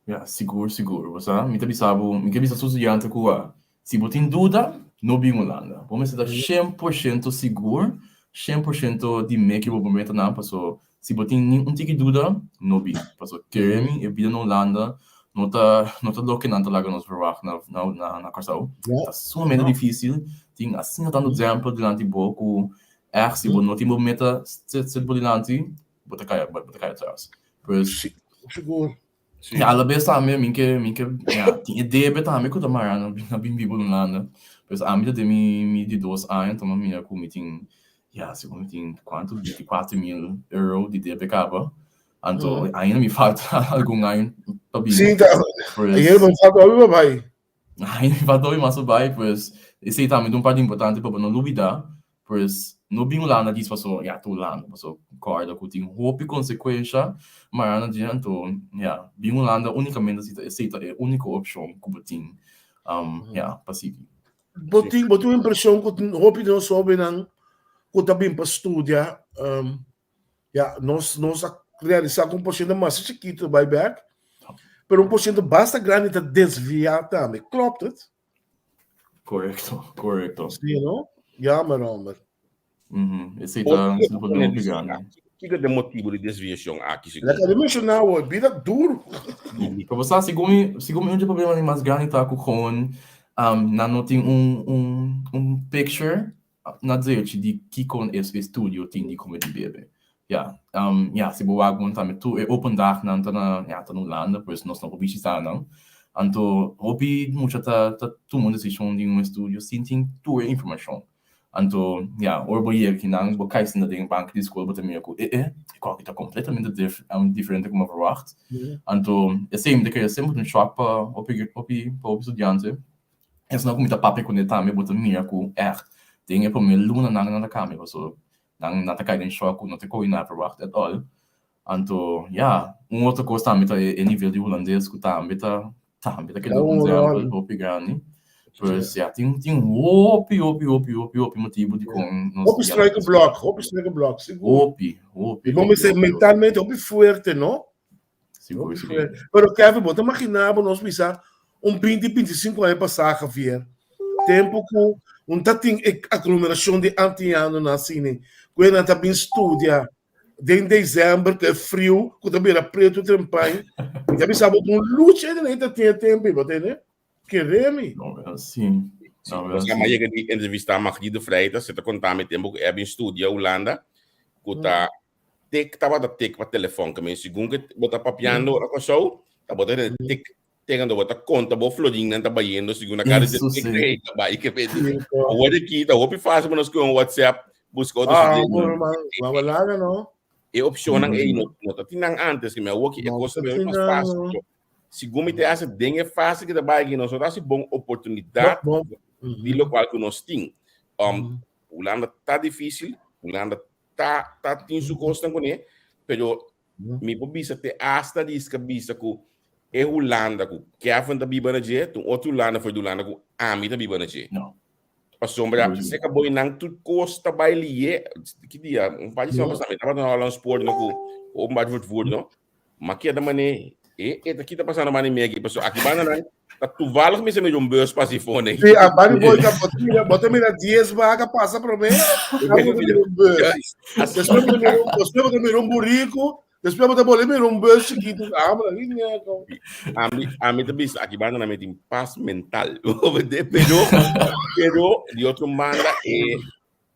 Ya, sigur, sigur. Bo sa, mi ta bisa bo, mi ke bisa su studiante ku a, si bo tin duda, no bin Hulanda. Bo mester ta 100% sigur, 100% di meki bo metanan, paso si bo tin ni un tiki duda, no bin. Paso kere mi, e bida na Hulanda no ta, no ta loke nan ta laga nos verwacht na, na, na, na Kòrsou. Ta sumamente difísil, tin asina tantu drèmpel dilanti bo ku ègt si bo no tin bo meta set, set bo dilanti, bo ta kai, bo ta kai atras. Pues, Sí, sigur. Sí. Ja, a la bes tambe mi ke mi ke ja, tin e debe tambe ku ta mara na na bin biba Hulanda. Pues ami ta den mi mi di dos aña ta mira ku mi tin ja segun mi tin kuantu 24.000 euro di debe kaba. Anto ainda mi falta algun aña pa biba. Sí, ta, Pues ayer mi falta hopi pa bai. Ainda mi falta hopi mas pa bai, pues esei tambe ta un parti importante pa bo no lubida. Pues no bin Hulanda djis paso ya ta Hulanda, paso kòrda ku tin hopi konsekuensha mara na dje, anto ya bin Hulanda únikamente si ta esei ta e úniko opshon ku bo tin ya pa sigui. Bo tin bo tin un impreshon ku tin hopi di nos hóbennan ku ta bin pa studia ya nos nos a realisá ku un porshento masha chikitu ta bai bèk, pero un porshento basta grandi ta desviá tambe, klopt het? Korekto, korekto. Sí, no? Jammer, homber. Mm Esei ta un problema hopi grandi. Kiko ta e motibu di desviashon aki segun Lek a di menshoná awor, bida duru. Pero bo sa, segun mi, segun mi un dje problemanan mas grandi ta ku gewoon nan no tin un un un picture na drechi di kiko e estudio tin di kome di bebe. Ya, ya, si bo wak bon tambe tur e open dagnan ta na, ya, ta na Hulanda, pues nos no por bishita nan. Anto hopi mucha ta ta tuma un desishon di un estudio sin tin tur e informashon. Anto, ya, ora bo yega kinan, bo kai sinta den e banki di skol, bo ta mira ku e e, e kòki ta kompletamente diferente ku mi a verwagt. Anto, esei mi ta kere semper ta un shòk pa hopi hopi pa hopi studiante. Esnan ku mi ta papia kuné tambe bo ta mira ku ègt den e promé lunanan nan ta kambia pasobra nan nan ta kai den shòk ku no ta kohe nan verwagt at all. Anto ya, un otro kos tambe ta e nivel di hulandes ku tambe ta tambe ta keda un drèmpel hopi grandi. Pues ya, tin tin hopi hopi hopi hopi hopi motibu dikon nos Hopi struikelblok, hopi struikelblok, sigur. Hopi, hopi, I bo hopi, mester hopi, hopi. mentalmente hopi fuerte, no? Sigur, sigur. Pero Kevin, bo ta imaginá bo nos bisa un 20, 25 aña pasá, Javier, tempu ku un ta tin e aglomerashon di antianonan asina, ku e nan ta bin studia den desèmber ku e friu ku ta bira pretu trempan, mi ta bisa bo ku un lucha e nan ta tin e tempu ei, bo tende? Kere mi. No, wel sí. No, wel sí. sí. Yega di entrevistá Magdi de Freitas, e ta konta mi tempu ku e a bin studia Hulanda, ku ta tik tabata tik pa telefòn, ke men segun ke bo ta papiando ora Kòrsou, ta bo ta tende tik. Tenga bo ta konta bo florinnan ta bayendo segun na kada Eso de sí. que ta bai ke pedi. Sí, ko. Awor aki ta hopi fácil pa nos kohe un WhatsApp, buska otro Ah, sitio. bueno, man, maar laga no. E opcionnan ei no, no ta tin nan antes, ke mi awor ki e No kos ta ta bira tin mas nan, fácil. no. Segun mi te hace den e fase ke ta bai aki, nos no ta hasi bon oportunidat Bon, bon. di lokual ku nos tin. Hulanda ta difícil, Hulanda ta ta tin su kosnan kuné, pero mi por bisa te hasta riska bisa ku e Hulanda ku Kevin ta biba na dje, ta un otro Hulanda for di Hulanda ku ami ta biba na dje. No. Pasobra Seguro. seka boy nan tur kos ta bai lié. Ki dia? Un par di semana pasá mi tabata na Holland Spoor no ku openbaar vervoer no. Ma keda mane e e ta kita pasando mane mi aki pasobra aki banda nan ta toevallig mi se mira un bus pasa ifo nei. Sí, a bari boy ta bota mira, bota mira 10 vaca pasa promé, ya bota mira un bus. Después bota mira un, después bota mira un burrico, después bota bole mira un bus chiquito. Ah, maar dat is ko. Ami, ami ta bisa aki banda nan mi tin paz mental. Pero, pero di otro banda e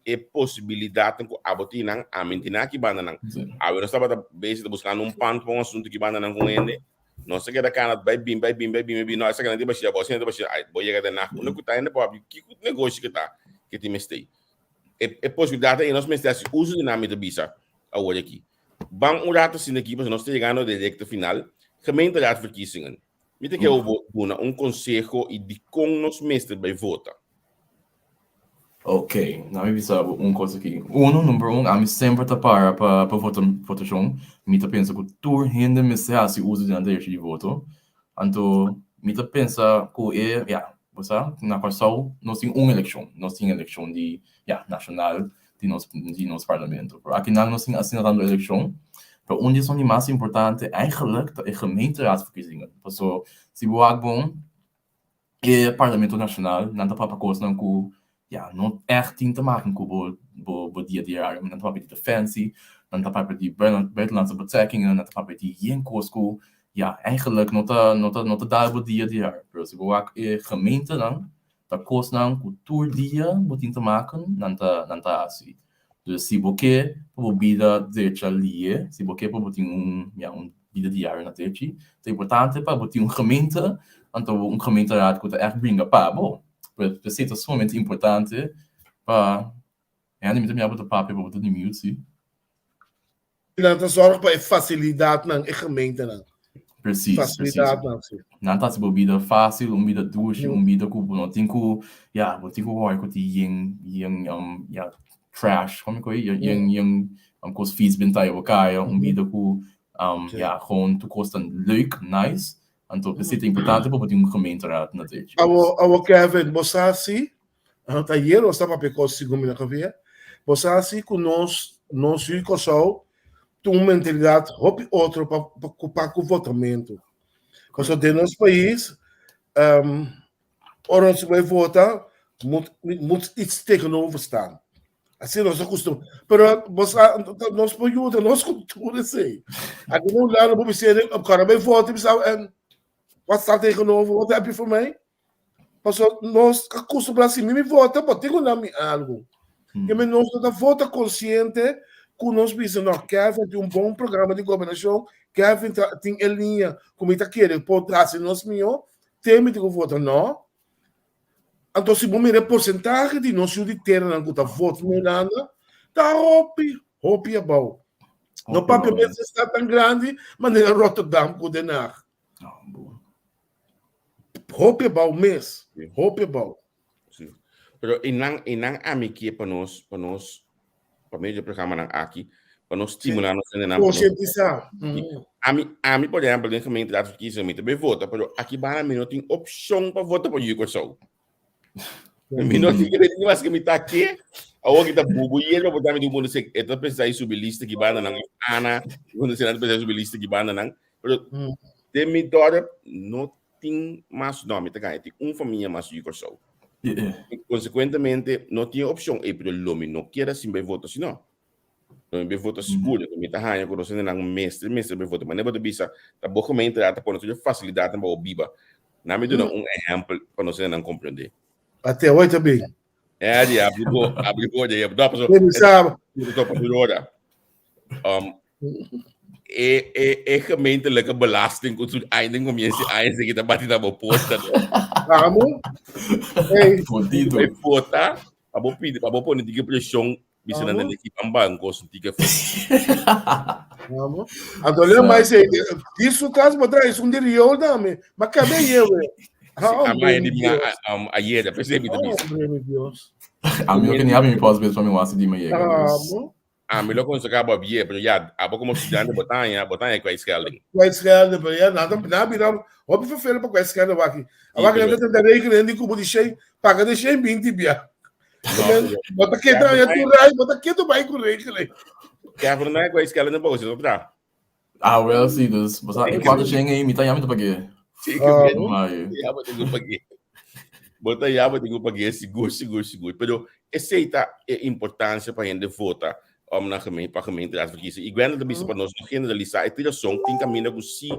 e posibilidatnan ku abo tin nan, ami tin aki banda nan. Awe nos tabata bezig ta buskando un pand pa un asuntu ki banda nan ku hende. Nos a keda kana bai bin, bai bin, bai bin, bai bin. No, esaki nan tin bashia, bo asina ta bashia. Ai, bo yega den nag. Unda ku ta hende por habri kiko negoshi ku ta ke tin mester. E e posibilidatnan ei nos mester hasi uso di nan, mi ta bisa awor aki. Ban un rato asina aki pasobra nos ta yegando den rekta final. Gemeenteraadsverkiezingen. Mi ta ke bo duna un konseho i dikon nos mester bai vota. Ok, na mi bisa bo un kos aki. Uno, number un, ami semper ta para pa pa vota votashon. Mi ta pensa ku tur hende mester hasi uso di nan derecho di voto. Anto mi ta pensa ku e, ya, bo sa, na Kòrsou nos tin un elekshon. Nos tin elekshon di, ya, nashonal di nos di nos parlamento. Pero akinan nos tin asina tantu elekshon. Pero un di esun di mas importante eigenlijk ta e gemeenteraadsverkiezingen. Paso si bo wak bon, e Parlamento Nacional, nan ta papia cosnan cu ya no echt tin te maken cu bo bo bo dia diario. Nan ta papia di defensie, nan ta papia di buitenlandse betrekkingen, nan ta papia di yen cos cu ya eigenlijk no ta no ta no ta dal bo dia diario. Pero si bo wak e gemeentenan, ta cosnan cu tur dia bo tin te maken, nan ta nan ta haci. Dus si bo ke pa bo bida drecha lie, si bo ke pa bo tin un, ya, un bida diario na drechi, ta importante pa bo tin un gemeente, anto un gemeenteraad ku ta ègt bringa pa bo. P'esei ta sumamente importante pa, hende mi ta mira bo ta papia pa bo ta di mute si. Nan ta zorg pa e facilidadnan, e gemeentenan. Precies, precies. Facilidadnan, si. Nan ta haci bo bida facil, un bida dushi, un bida cu bo no tin cu, ya, bo tin cu hoor cu tin yen, yen, um, ya, trash, como cu yen, yen, yen, um, cos vies benta riba caya, un bida cu, um, ya, gewoon tur cos ta leuk, nice. Anto, p'esei ta importante pa bo tin un gemeenteraad na drechi. Awo, awo Kevin, bo sa si, ta ayer nos ta papia cos segun mi na kafia, bo sa si cu nos, nos yu Kòrsou tin un mentalidad hopi otro pa, pa, pa cu votamento. Pasobra den nos pais, um, ora nos bai vota, moet, moet iets tegenover staan. Asina nos a kustum. Pero bo sa, nos por yuda nos kultura esei. Aki na Hulanda bo bisa op kara bai vota, bisa en wat staat tegenover, wat heb je voor mij? Paso nos a kustumbrá si mi mi vota, bo tin ku na mi algu. Ke men nos no ta vota konsiente ku nos bisa no, Kevin tin un bon programa di gobernashon, Kevin ta tin e liña ku mi ta kere por hasi nos mihó, te mi tin ku vota. No. Anto si bo mira e porsentahe di nos yu di teranan ku ta vota na Hulanda, ta hopi, hopi abou. No papia mes e stad tan grandi manera Rotterdam ku Den Haag. Hopi abou mes, hopi abou. Sí. Pero einan, einan ami kie pa nos, pa nos, pa medio di e programanan aki, pa nos stimulá nos hendenan. Konsientisá. Ami, ami por ehèmpel den gemeenteraadsverkiezingen mi ta bay vota, pero aki banda mi no tin opshon pa vota pa Yu Kòrsou. Mi no tin ke ni maske mi ta ke, awor ki ta bubu yerba por ta mi tin ku se e ta pensa i subi lista ki banda nan Ana, ku se nan ta pensa i subi lista ki banda nan, pero den mi dorp no tin mas, no mi ta gana, tin un famia mas Yu Kòrsou. Konsekuentemente no tin opshon, ey pero lo mi no kier a sin bay vota si no. Lo mi bay vota sigur, mi ta haña ku nos hendenan mester mester bay vota. Manera bo ta bisa, ta bo gemeente ta pone tur e fasilidatnan pa bo biba. Nan mi duna un ehèmpel pa nos hendenan komprendé. Ate hoy ta bin. Eh, di abri bo, abri bo, di abri. No, paso, Kende sabe? e topa tur ora. Um, E, e, e gemeentelijke belasting ku tur aña den comienzo aña se kita bati na bo porta. No? Vamos. Hey. Fodido. E porta, pa bo pidi, pa bo pone tiki presión, bisa na den equipo ang banco, sun tiki Vamos. Anto mais eh, disso caso bo traes un di riool dame, ma cabe yewe. Amai di mi ayer, pensei mi Hombre, mi Dios. A mi que ni abi mi pos bes pa mi wasi di me yega. Vamos. Ami lo konsegá bo bie, pero ya, abo komo studiante bo ta haña, bo ta haña kwijtschelding. Kwijtschelding, pero ya, nan ta, nan bira hopi vervelend pa kwijtschelding waki. Awaki nan ta tenta rekening di kubo di shen, paga de shen binti bia. Bo ta keda haña tur rai, bo ta keto bai ku rekening. Kevin no haña kwijtschelding tampoco, si no tra. Ah, wel, si, dus, bo sa, e kuater shen ei, mi ta haña mi ta pag'é. Si, Mai. Ya bo tin ku pag'é. Bo ta ya bo tin ku pag'é, sigur, sigur, sigur. Pero esei ta e importansia pa hende vota om na gemeente, pa gemeenteraadsverkiezing. I Gwendel ta bisa pa nos no generalisá. E tin rason, tin kaminda ku si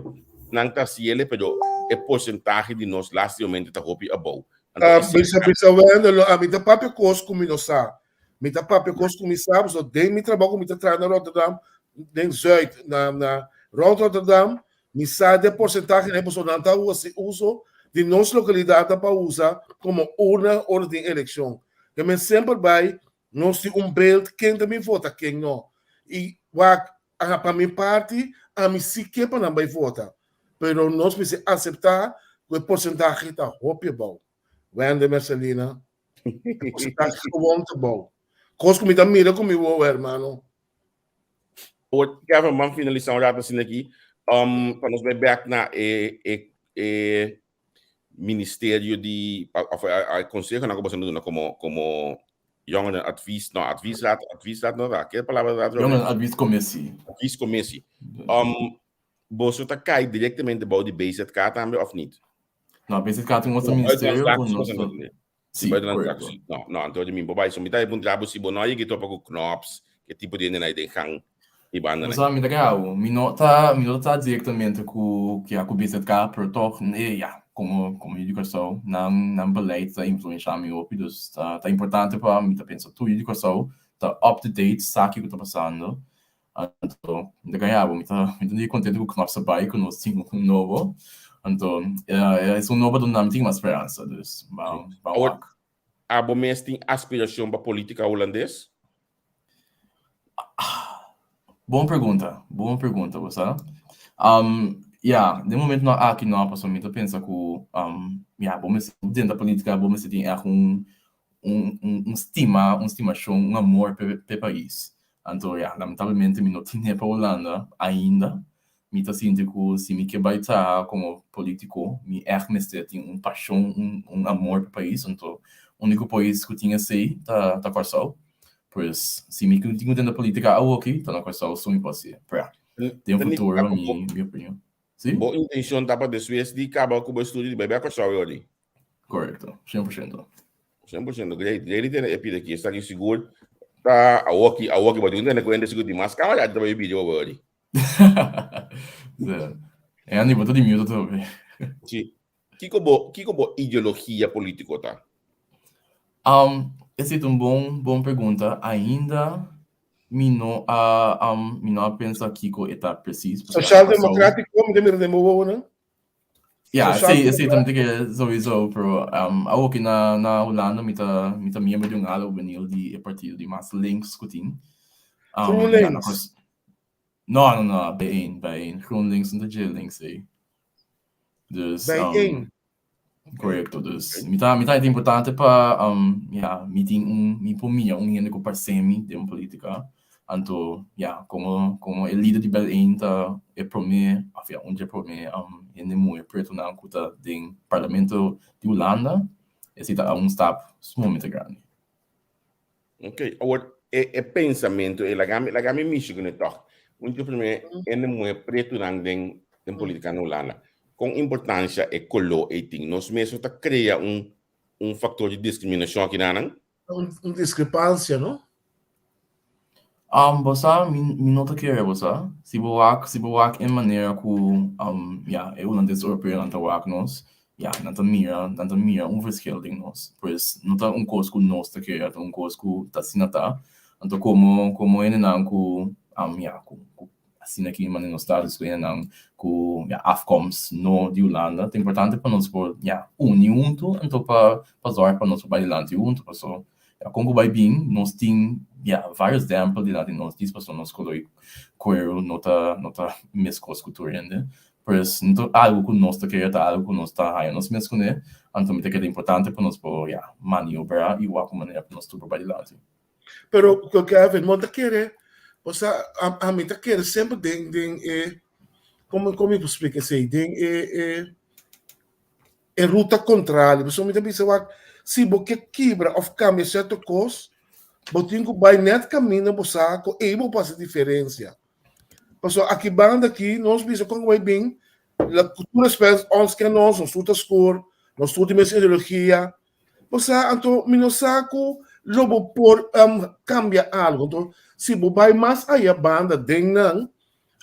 nan ta hasi ele, pero e porsentahe di nos lastimamente ta hopi abou. Anto Ah, esei bisa, bisa Wendel, no, ami ta papia kos ku mi no sa. Mi ta papia kos ku mi sa, pasobra den mi trabou ku mi ta traha na Rotterdam, den Zuid, na, na rond Rotterdam, Mi sa di e porsentahe ei pasobra nan ta hasi uso di nos lokalidatnan pa usa komo urna ora tin elekshon. Ke men semper bai nos tin un beeld ken ta bin vota ken no. I wak pa mi parti ami si ke pa nan bai vota pero nos mester asepta ku e porsentahe ta hopi abou. Wende Mercelina, e porsentahe gewoon ta abou. Kos ku mi ta mira ku mi wowo hermano. Awor, Kevin, ban finalisá un rato asina aki. Um, pa nos bai back na e, e, e ministerio di, of e, e conseho na ku boso duna como, como jongeren advies, no, adviesraad, adviesraad no ra, ke palabra raad? Jongeren adviescommissie. Adviescommissie. Um, boso ta kai directamente bou di BZK tambe of niet? No, BZK tin otro ministerio ku nos ta. Sí, correcto. No, no, anto di mi bo bai, so mi ta puntra bo si bo no a yega topa ku knops, ke tipo di hende na den gang i banda Sa mi ta grabo, mi no ta, mi no ta directamente ku ya ku BZK, pero toch, eh, ya, como como yu di Kòrsou, nan nan beleid ta influensha mi hopi, dus ta ta importante pa mi ta pensa tur yu di Kòrsou ta up to date, sa kiko ta pasando. Anto mi ta gaña bo, mi ta mi ta di kontento ku knops a bai ku nos tin un nobo. Anto esun nobo ta duna mi tin mas speransa, dus ban ban Awor, wak. abo mes tin aspirashon pa politika hulandes? Bon pregunta, bon pregunta bo sa. Ya, den momentonan aki no, pasobra mi ta pensa ku ya bo mester den ta politika bo mester tin ègt un un un stima, un stimashon, un amor p'e pais. Anto ya, lamentablemente mi no tine pa Hulanda ainda. Mi ta sinti ku si mi ke bai traha komo politiko, mi ègt mester tin un pashon, un un amor pa pais. Anto úniko pais ku tin esei ta ta Kòrsou. Pues si mi tin ku tenta politika awoki, ta na Kòrsou so mi por hasié. Pero ya, den futuro mi mi opinion. Si? Bo intenshon ta pa despues di kaba ku bo estudio di bai bai Kòrsou e ora? Korekto, 100%. 100%, great. Great di tene e pida aki. Esaki sigur ta awoki, awoki, bo tin tene kuenta sigur di mas kamera ta bai video bo ori. Sí. E Andy, bo ta di mute atrobe. Sí. Kiko bo, kiko bo ideologia politiko ta? Um, esei ta un bon, bon pregunta. Ainda mi no a, um, mi no a pensa kiko e ta precies. Pasobra aña pasou. Socialdemocratico, mi ta mira den bo wowonan. Ja, sí, sí, también que sowieso, pero um, awo que na, na Hulanda mi ta, mi ta miembro di un ala juvenil di e partido di mas links ku tin. Um, ja, na GroenLinks. kos- No, no, no, bijeen, bijeen. GroenLinks en de J-links, eh. Dus, um, Bijeen. correcto. Dus, mi ta, mi ta importante pa, um, ja, mi tin un, mi por mira un hende ku parse mi den politica. Anto, ya, komo, komo e lider di Bel-Ain ta e promé, òf ya, un dje promé hende muhé pretonan ku ta den Parlamento di Hulanda, esei ta un stap sumamente grandi. Ok, awor e e pensamentu ei, laga mi, laga mi mishi kuné tòg. Un dje promé hende muhé pretonan den den politika na Hulanda. Kon importansha e koló ei tin? Nos mes no ta krea un un faktor di diskriminashon akinanan? Un diskrepansia, no? Um, bo sa, mi, mi no ta kere, bo sa. Si bo wak, si bo wak e manera ku, um, ya, e hulandes europeonan ta wak nos, ya, nan ta mira, nan ta mira un verschil den nos. Pues, no ta un kos ku nos ta kere, ta un kos ku ta asina ta. Anto komo, komo hendenan ku, um, ya, ku, ku. asina ki manera nos ta dus ku nan ku ya afkomst no di Hulanda ta importante pa nos por ya uni huntu anto pa pa zorg pa nos por bai dilanti huntu paso ya kon ku bai bin nos tin ya varios dèmpel dilanti nos dis paso nos kolor di kueru no ta no ta meskos ku tur hende pues no ta algu ku nos ta kere ta algu ku nos ta haña nos mes kuné anto mi ta kere ta importante pa nos por ya maniobra i wak un manera pa nos tur por bai dilanti. Pero Kevin, bo ta kere, osea ami ta kere semper den den e como como mi por splika esei den e e e ruta kontrali pasobra mi ta bisa wak si bo ke kibra òf kambia sierto kos bo tin ku bai nèt kaminda bo sa ku ei bo por hasi diferensia pasobra aki banda aki nos bisa kon ku bai bin la ku tur respèt ons ken nos nos tur ta skur nos tur tin mes ideologia Bo sa, anto mi no sa ku lo bo por kambia algu. Anto si bo bai mas aya banda den nan,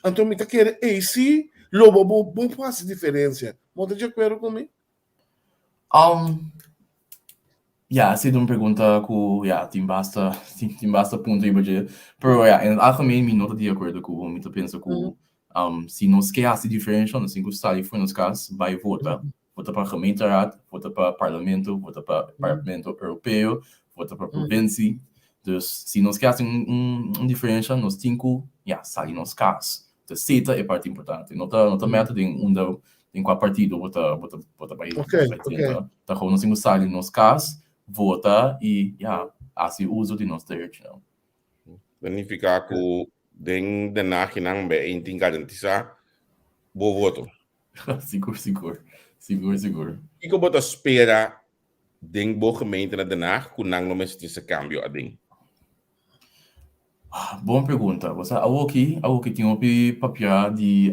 anto mi ta kere ei si lo bo bo por hasi diferensia. Bo ta di akuerdo ku mi? Ya, a sido un pregunta ku ya tin basta tin basta punto riba dje. Pero ya, en het algemeen mi no ta di akuerdo ku bo. Mi ta pensa ku si nos ke hasi diferensha nos tin ku sali for nos kas bai vota. Vota pa gemeenteraad, vota pa parlamento, vota pa parlamento europeo, vota pa provincie. Dus si nos ke hasi un un diferensha nos tin ku ya sali nos kas. Entonces esei ta e parti importante. No ta no ta meta den unda den kua partido bo ta bo ta bo ta bai bai drenta. Ta gewoon nos tin ku sali nos kas, vota i ya hasi uso di nos derechonan. Ta nifiká ku den Den Haagnan bay tin garantisá bo voto. Sigur, sigur. Sigur, sigur. Kiko bo ta spera den bo gemeente na Den Haag ku nan lo mester trese kambio aden? Bon pregunta. Bo sa awoki, awoki tin hopi papia di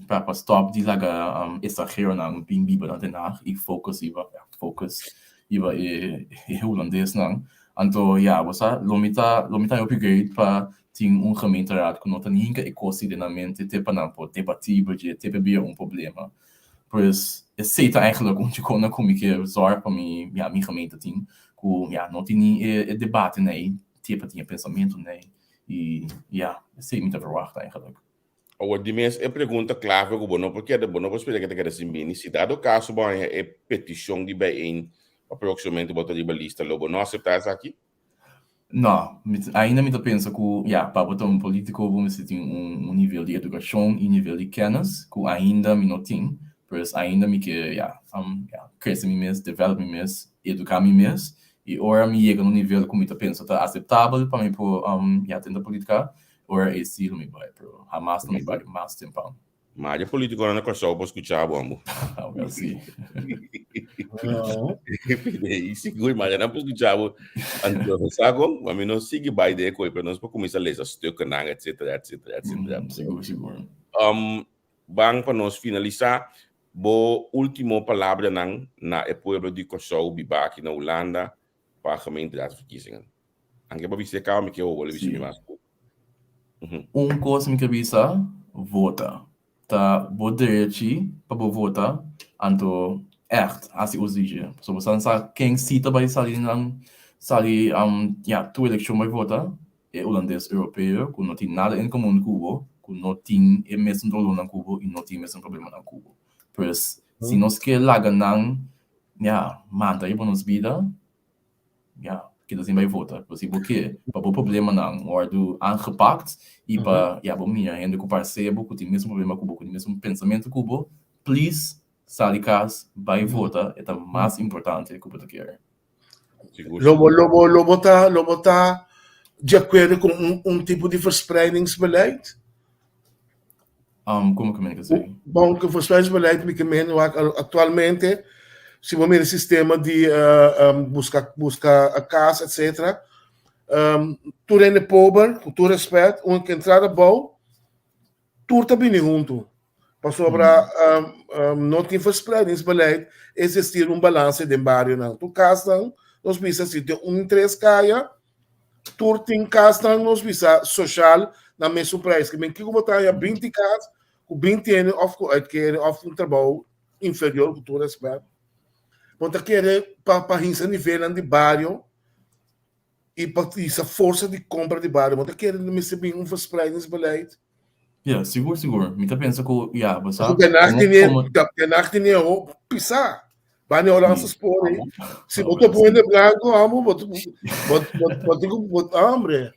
pa pa stop di laga estranheronan bin biba na Den Haag i focus riba, ja, focus riba e e hulandesnan. Anto ya, bo sa, lo mi ta lo mi ta hopi great pa tin un gemeenteraad ku no ta ninka e kos di den nan mente te pa nan por debatí dje, te pa bira un problema. Pues esei ta eigenlijk un dje ku mi ke zorg pa mi, ya, mi gemeente tin, ku ya no tin ni e debate nei, te pa tin e pensamentu nei i ya, esei mi ta verwacht eigenlijk. Awor, di mes e pregunta klave ku bo no por keda, bo no por spera ke ta keda sin bini. Si dado kaso bo haña e petishon di bijeen pa próksimamente bo ta riba lista, lo bo no aseptá esaki? No, mi ainda mi ta pensa ku ya, pa bo ta un polítiko bo mester tin un un nivel di edukashon i nivel di kènis ku ainda mi no tin. Pues ainda mi ke ya, ya krese mi mes, develop mi mes, eduká mi mes i ora mi yega na un nivel ku mi ta pensa ta aseptabel pa mi por ya tenta politika, Ora e si lo mi bai, pero hamas lo mi bai mas tempan. Maria politiconan na Kòrsou por skucha bo ambo. Ah, wel si. I sigur Maria nan por skucha bo. Anto sa kon, ma mi no sigui bai den e koi, pero nos por kuminsá lesa stukkenan, etcetera, etcetera, etcetera. Sigur, sigur. Ban pa nos finalisá, bo último palabranan na e pueblo di Kòrsou bibá aki na Hulanda pa gemeenteraadsverkiezingen. Anke bo bisa e kaba mi ke hobo le bisa mi mas ku. Un kos mi ke bisa, vota. Ta bo derechi pa bo vota, anto ègt hasi uso di dje. Pasobra bo sa sa ken si ta bai sali nan sali ya tur elekshon bai vota, e hulandes europeo ku no tin nada en komun ku bo, ku no tin e mesun dolónan ku bo i no tin e mesun problemanan ku bo. Pues si nos ke laga nan ya manda riba nos bida, Ya, keda sin bai vota. Pero si bo ke pa bo problemanan wòrdu aangepakt i pa ya bo mira hende ku parse bo, ku tin mesun problema ku bo, ku tin mesun pensamentu ku bo, please sali kas bai vota, e ta mas importante ku bo ta kere. Lo bo lo bo lo bo ta lo bo ta di akuerdo ku un un tipo di verspreidingsbeleid? Como ke men ke sei? Bon, ku verspreidingsbeleid mi ke men wak aktualmente si bo mira e sistema di buska buska kas etcetera tur hende pober ku tur respet un ke entrada abou tur ta bini huntu pasobra no tin verspreidingsbeleid es desir un balanse den barionan tur kasnan nos bisa si tin un tres kaya Tur tin kasnan nos bisa soshal na mesun prijs. Ke men kiko bo ta haña 20 kas ku 20 hende òf ku uitkering òf un trabou inferior ku tur respèt. Bo ta kere pa pa hinsa nivelnan di bario i pa hisa forsa di kompra di bario. Bo ta kere mester bin un verspreidingsbeleid. Ja, sigur, sigur. Mi ta pensa ku, ja, bo sa, Pasobra Den Haag komo, tene, komo, Den Haag tene ho pisá. Bani Hollandse sí. spoor ei. Si bo Amo, topa un sí. hende blanko, amo, bo, bo, bo, bo tin ku, bo, hombre.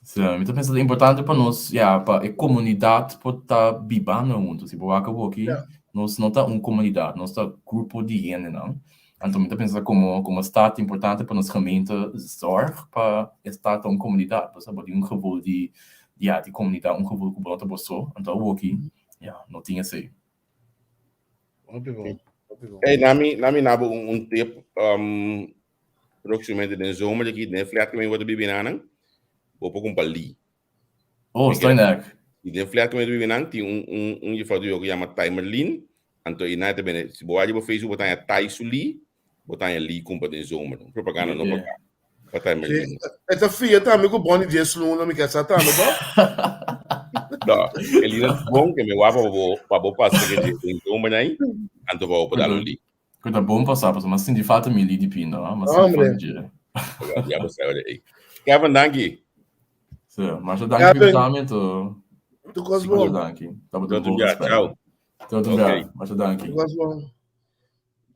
Sí, mi ta pensa ta importante pa nos, ja, pa e komunidat por ta bibando huntu. Si bo wak awoki, nos no ta un komunidat, nos ta grupo di hendenan. Anto mi ta pensa komo, komo stad ta importante pa nos gemeente zorg pa e stad ta un komunidat. Bo sa, bo tin un gevoel di, ja, di komunidat, un gevoel ku bo no ta bo so. Anto awoki, ja, no tin esei. Hopi bon, hopi bon. Hey, nami, nami nabo un, un tip um, próximamente den zomer aki, den flat que mi word bibi nanan, bo por compra li. Oh, Stuynek. Y den flat que mi bibi nan, tin un, un, un juffrouw die ook llama Timerlin. Anto y na te bene, si bo wak riba Facebook, bo ta haña Tai su li, bo ta haña li kumpa den zomer. Un propaganda no pa pa Timerlin. Sí, e ta fia tambe ku Bonnie Dies Luna, mi ke sa tambe to. No, e li na bon ke mi wak pa bo pa bo pasa ke den zomer nai, anto pa bo por dal un li. Ku ta bon pasá, pasobra mi a sinti falta mi li di pinda, mi a sinti falta dje. Ya bo sa ora ei. Kevin, danki. Sí, masha danki pa invitá mi, to. Tur kos bon. Masha danki. Tabata un Tot un bon bia, gesprek. chao. Tot un bia, masha danki. Tur kos bon.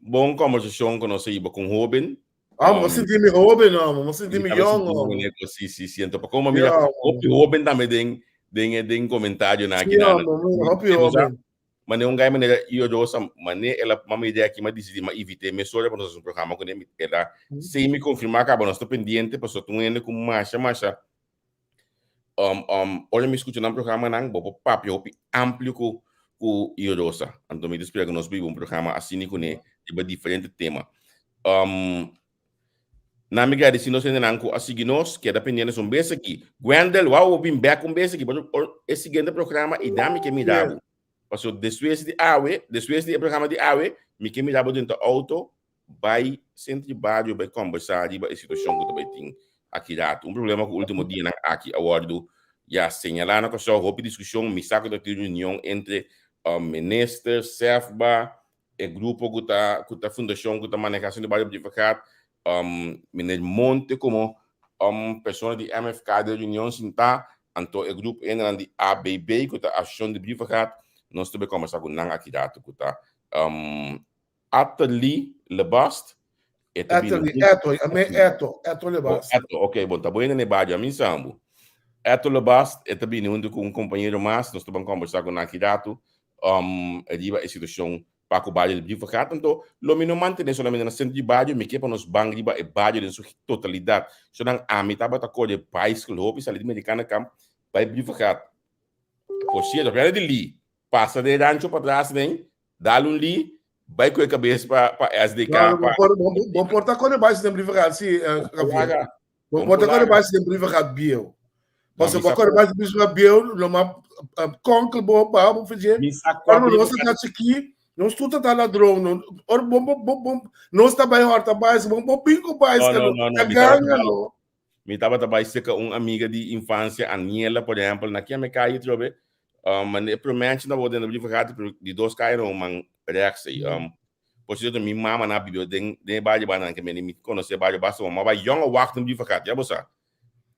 Bon kombersashon ku nos a hiba ku un hóben. Ah, mi sinti mi hóben, no. Mi sinti mi yong, no. Sí, sí, sí. Anto pa komo mira, hopi hóben tambe den den den komentario na aki. Sí, hopi hóben. Mane un gai manera io rosa mane ela mama idea aki ma disidi ma invite mesora pa nos hasi un programa kuné ela semi konfirmá kaba nos ta pendiente pasobra ta un hende ku masha masha um um ora mi skucha nan programanan bo por papia hopi amplio ku ku io rosa anto mi ta spera ku nos biba un programa asina kuné riba diferente tema um Nan mi gradisi nos hendenan ku a sigui nos, keda pendiente un bes aki. Gwendel, wou bo bin bek un bes aki, pasobra e siguiente programa i dan mi ke mira bo. Pasobra despues di awe, despues di e programa di awe, mi ke mira bo denter auto bai sentri bario bai kombersá riba e situashon ku ta bai tin aki ratu. Un problema ku ultimo dianan aki a wòrdu ya señalá na Kòrsou, hopi diskushon, mi sa ku ta tin reunion entre minister, SEFBA, e grupo ku ta ku ta fundashon ku ta maneha Centro Barrio Brievengat, um, meneer Monte komo um, persona di MFK den reunion sintá, anto e grupo hendenan di ABB ku ta Asosiashon di Brievengat, nos ta bai kombersá ku nan aki rato ku ta um, Atterly Lebast, e ta bini Atterly, Eto, ame Eto, Eto Lebast. Oh, Eto, ok, bon, ta bo hende na e bario, ami sambu. Eto Lebast, e ta bini huntu ku un kompañero mas, nos ta ban kombersá ku nan aki rato, um, riba e situashon pa ku bario di Brievengat. Anto, lo mi no mantené solamente na sentro di bario, mi ke pa nos ban riba e bario den su totalidat. So nan ami tabata kore baiskel hopi sali di Amerikanekamp bai Brievengat. Por sierto, apenas di li, pasa den rancho patras den, dal un li, bai ku e kabes pa pa SDK. No, pa bo por, bo, bo por ta kore baiskel den Brievengat, si, eh, Javier. Bo por ta kore baiskel den Brievengat bieu. Pasobra bo kore baiskel den Brievengat bieu, lo ma konkel bo baha bo fidje. Ora nos ta chikí, nos tur ta ta ladron. No, ora bo, bo, bo, bo, nos ta bai hòrta baiskel, bo bo bin ku baiskel, No, no, no, ta mi tabata ganga bai. no. Mi tabata bai serka un amiga di infansia, Aniela, por ehèmpel, na kia me kai atrobe. Um, e promé na bo den Brievengat, di dos kai no man rechts ei. Um, Por cierto, mi mama na biba den den e bario banda ke mi konosé bario basta bon. Ma bai Jonge Wacht in Brievengat, ya bo sa.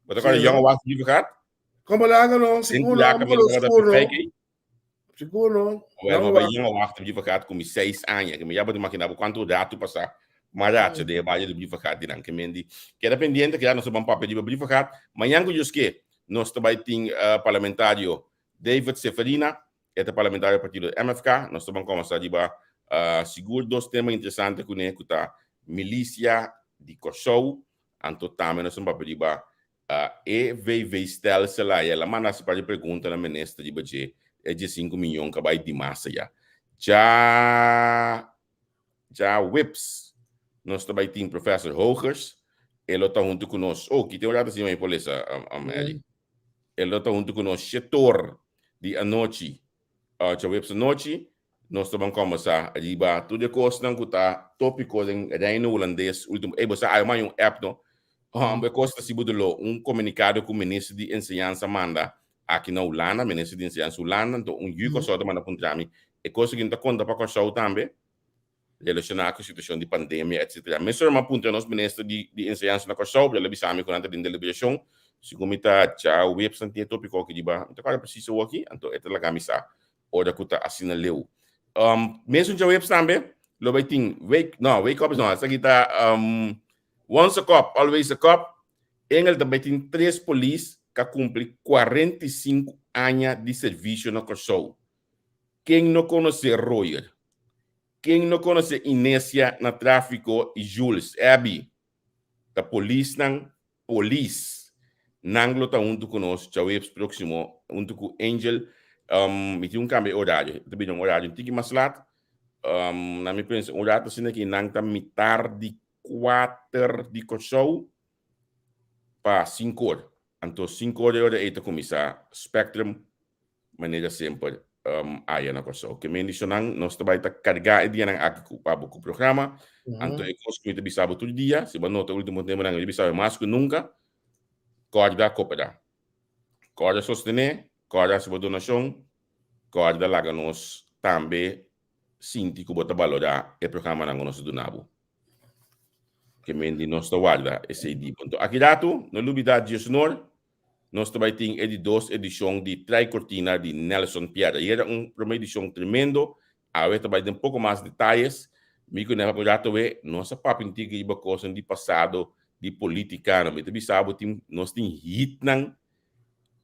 Bo ta kòrda Jonge Wacht in Brievengat? Komo laga no, Den sigur no, Plaka amo mi lo tabata sigur no. kijk ei. Sigur no. Wel, Jonge ma bai Wacht. Jonge Wacht in Brievengat ku mi seis aña, ke mi ya bo ta imaginá bo kuantu ratu pasá. Ma racha den e bario di Brievengat di nan ke mendi. Keda pendiente ke ya nos ta ban papia riba Brievengat. Mañan ku Dios ke, nos ta bai tin parlamentario David Seferina E ta parlamentario partido MFK. Nos ta ban komensá riba sigur dos tema interesante kuné ku ta milisia di Kòrsou, anto tambe nos ta papia riba EVV stelsel a el a manda hasi par di pregunta na minister riba dje e diesinku miyon ku a bai dimas aya. Dja djaweps nos ta bai tin Professor Hogers, e lo ta huntu ku nos. Oh, kite un rato asina mi por lesa, Eddie. E lo ta huntu ku nos shetor di anochi, djaweps anochi, nos ta ban kòmbersá riba tur e kosnan ku ta tópiko den Reino Hulandes último. Ey, bo sa awe maña un app no? E kos ta si bo doló, un komunikado ku minister di enseñansa manda aki na Hulanda, minister di enseñansa Hulanda, anto un yu Kòrsou ta manda puntra mi, e kos aki no ta konta pa Kòrsou tambe? Relashoná ku situashon di pandemia etcetera. Mesora mi a puntra nos minister di di enseñansa na Kòrsou, pero el a bisa mi ku nan ta den deliberashon. Segun mi ta djaweps nan tin e tópiko aki riba, mi ta kòrda presis awo aki, anto e ta laga mi sa ora ku ta asina leu. Mesun djaweps tambe lo bai tin wake, no, wake up no, esaki ta once a cop, always a cop. Engel ta bai tin tres polis ku a kumpli 45 aña di servisio na Kòrsou. Ken no konosé Royer? Ken no konosé Inesia na tráfiko i Jules, Abby? Ta polisnan, polis. Nan lo ta huntu ku nos djaweps próksimo, huntu ku Angel. Mi tin un kambia e orario. Ta bini un orario un tiki mas lat. Na mi pensa un rato asina ki nan ta mitar di kuater di Kòrsou pa sinkor. Anto sinkor e ora ei ta kuminsá Spectrum manera semper aya na Kòrsou. Ke mendishonnan nos ta bai ta kargá e dianan aki ku pa bo ku programa. Anto e kos ku mi ta bisa bo tur dia, si bo a nota ultimo temponan mi ta bisa bo mas ku nunka, kòrda koperá. Kòrda sostené, kòrda hasi bo donashon, kòrda laga nos tambe sinti ku bo ta balorá e programanan ku nos ta duna bo. Ke men di nos ta warda esei di bo. Anto aki ratu, no lubidá Dios-honor, nos ta bai tin e di dos edishon di Trai Cortina di Nelson Piedra. I era un promé edishon tremendo, awe ta bai den poko mas detayes. Mi ku Nefa un rato awe, nos a papia un tiki riba kosnan di pasado di politikano. Mi ta bisa bo tin nos tin hitnan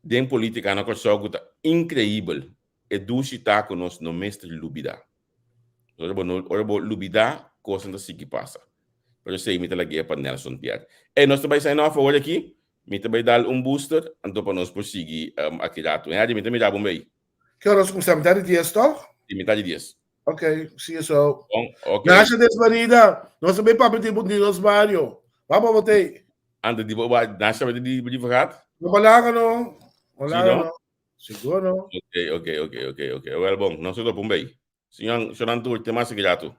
den politika na Kòrsou ku ta inkreibel. E dushi ta ku nos no mester lubidá. Ora bo no, ora bo lubidá, kosnan ta sigui pasa. Pero esei mi ta lag'é pa Nelson Pierre. Ey, nos ta bai sign off awor aki. Mi ta bai dal un booster, anto pa nos por sigui um, aki ratu. Henry, mi ta mira bo bay. Ki ora nos kuminsá? Mitad di dies, toch? Si, mitad di dies. Ok, see you so. Bon, ok. Nasha Desbarida, nos ta bay papia di di nos bario. Ba pa botei. Ante di bo, Nasha bay di di vergat? No balaga no. Si, Balaga no? no. Sigur no. Ok. Wel bon, nos ta topa un bay. Señor, señor tur, te mas aki ratu.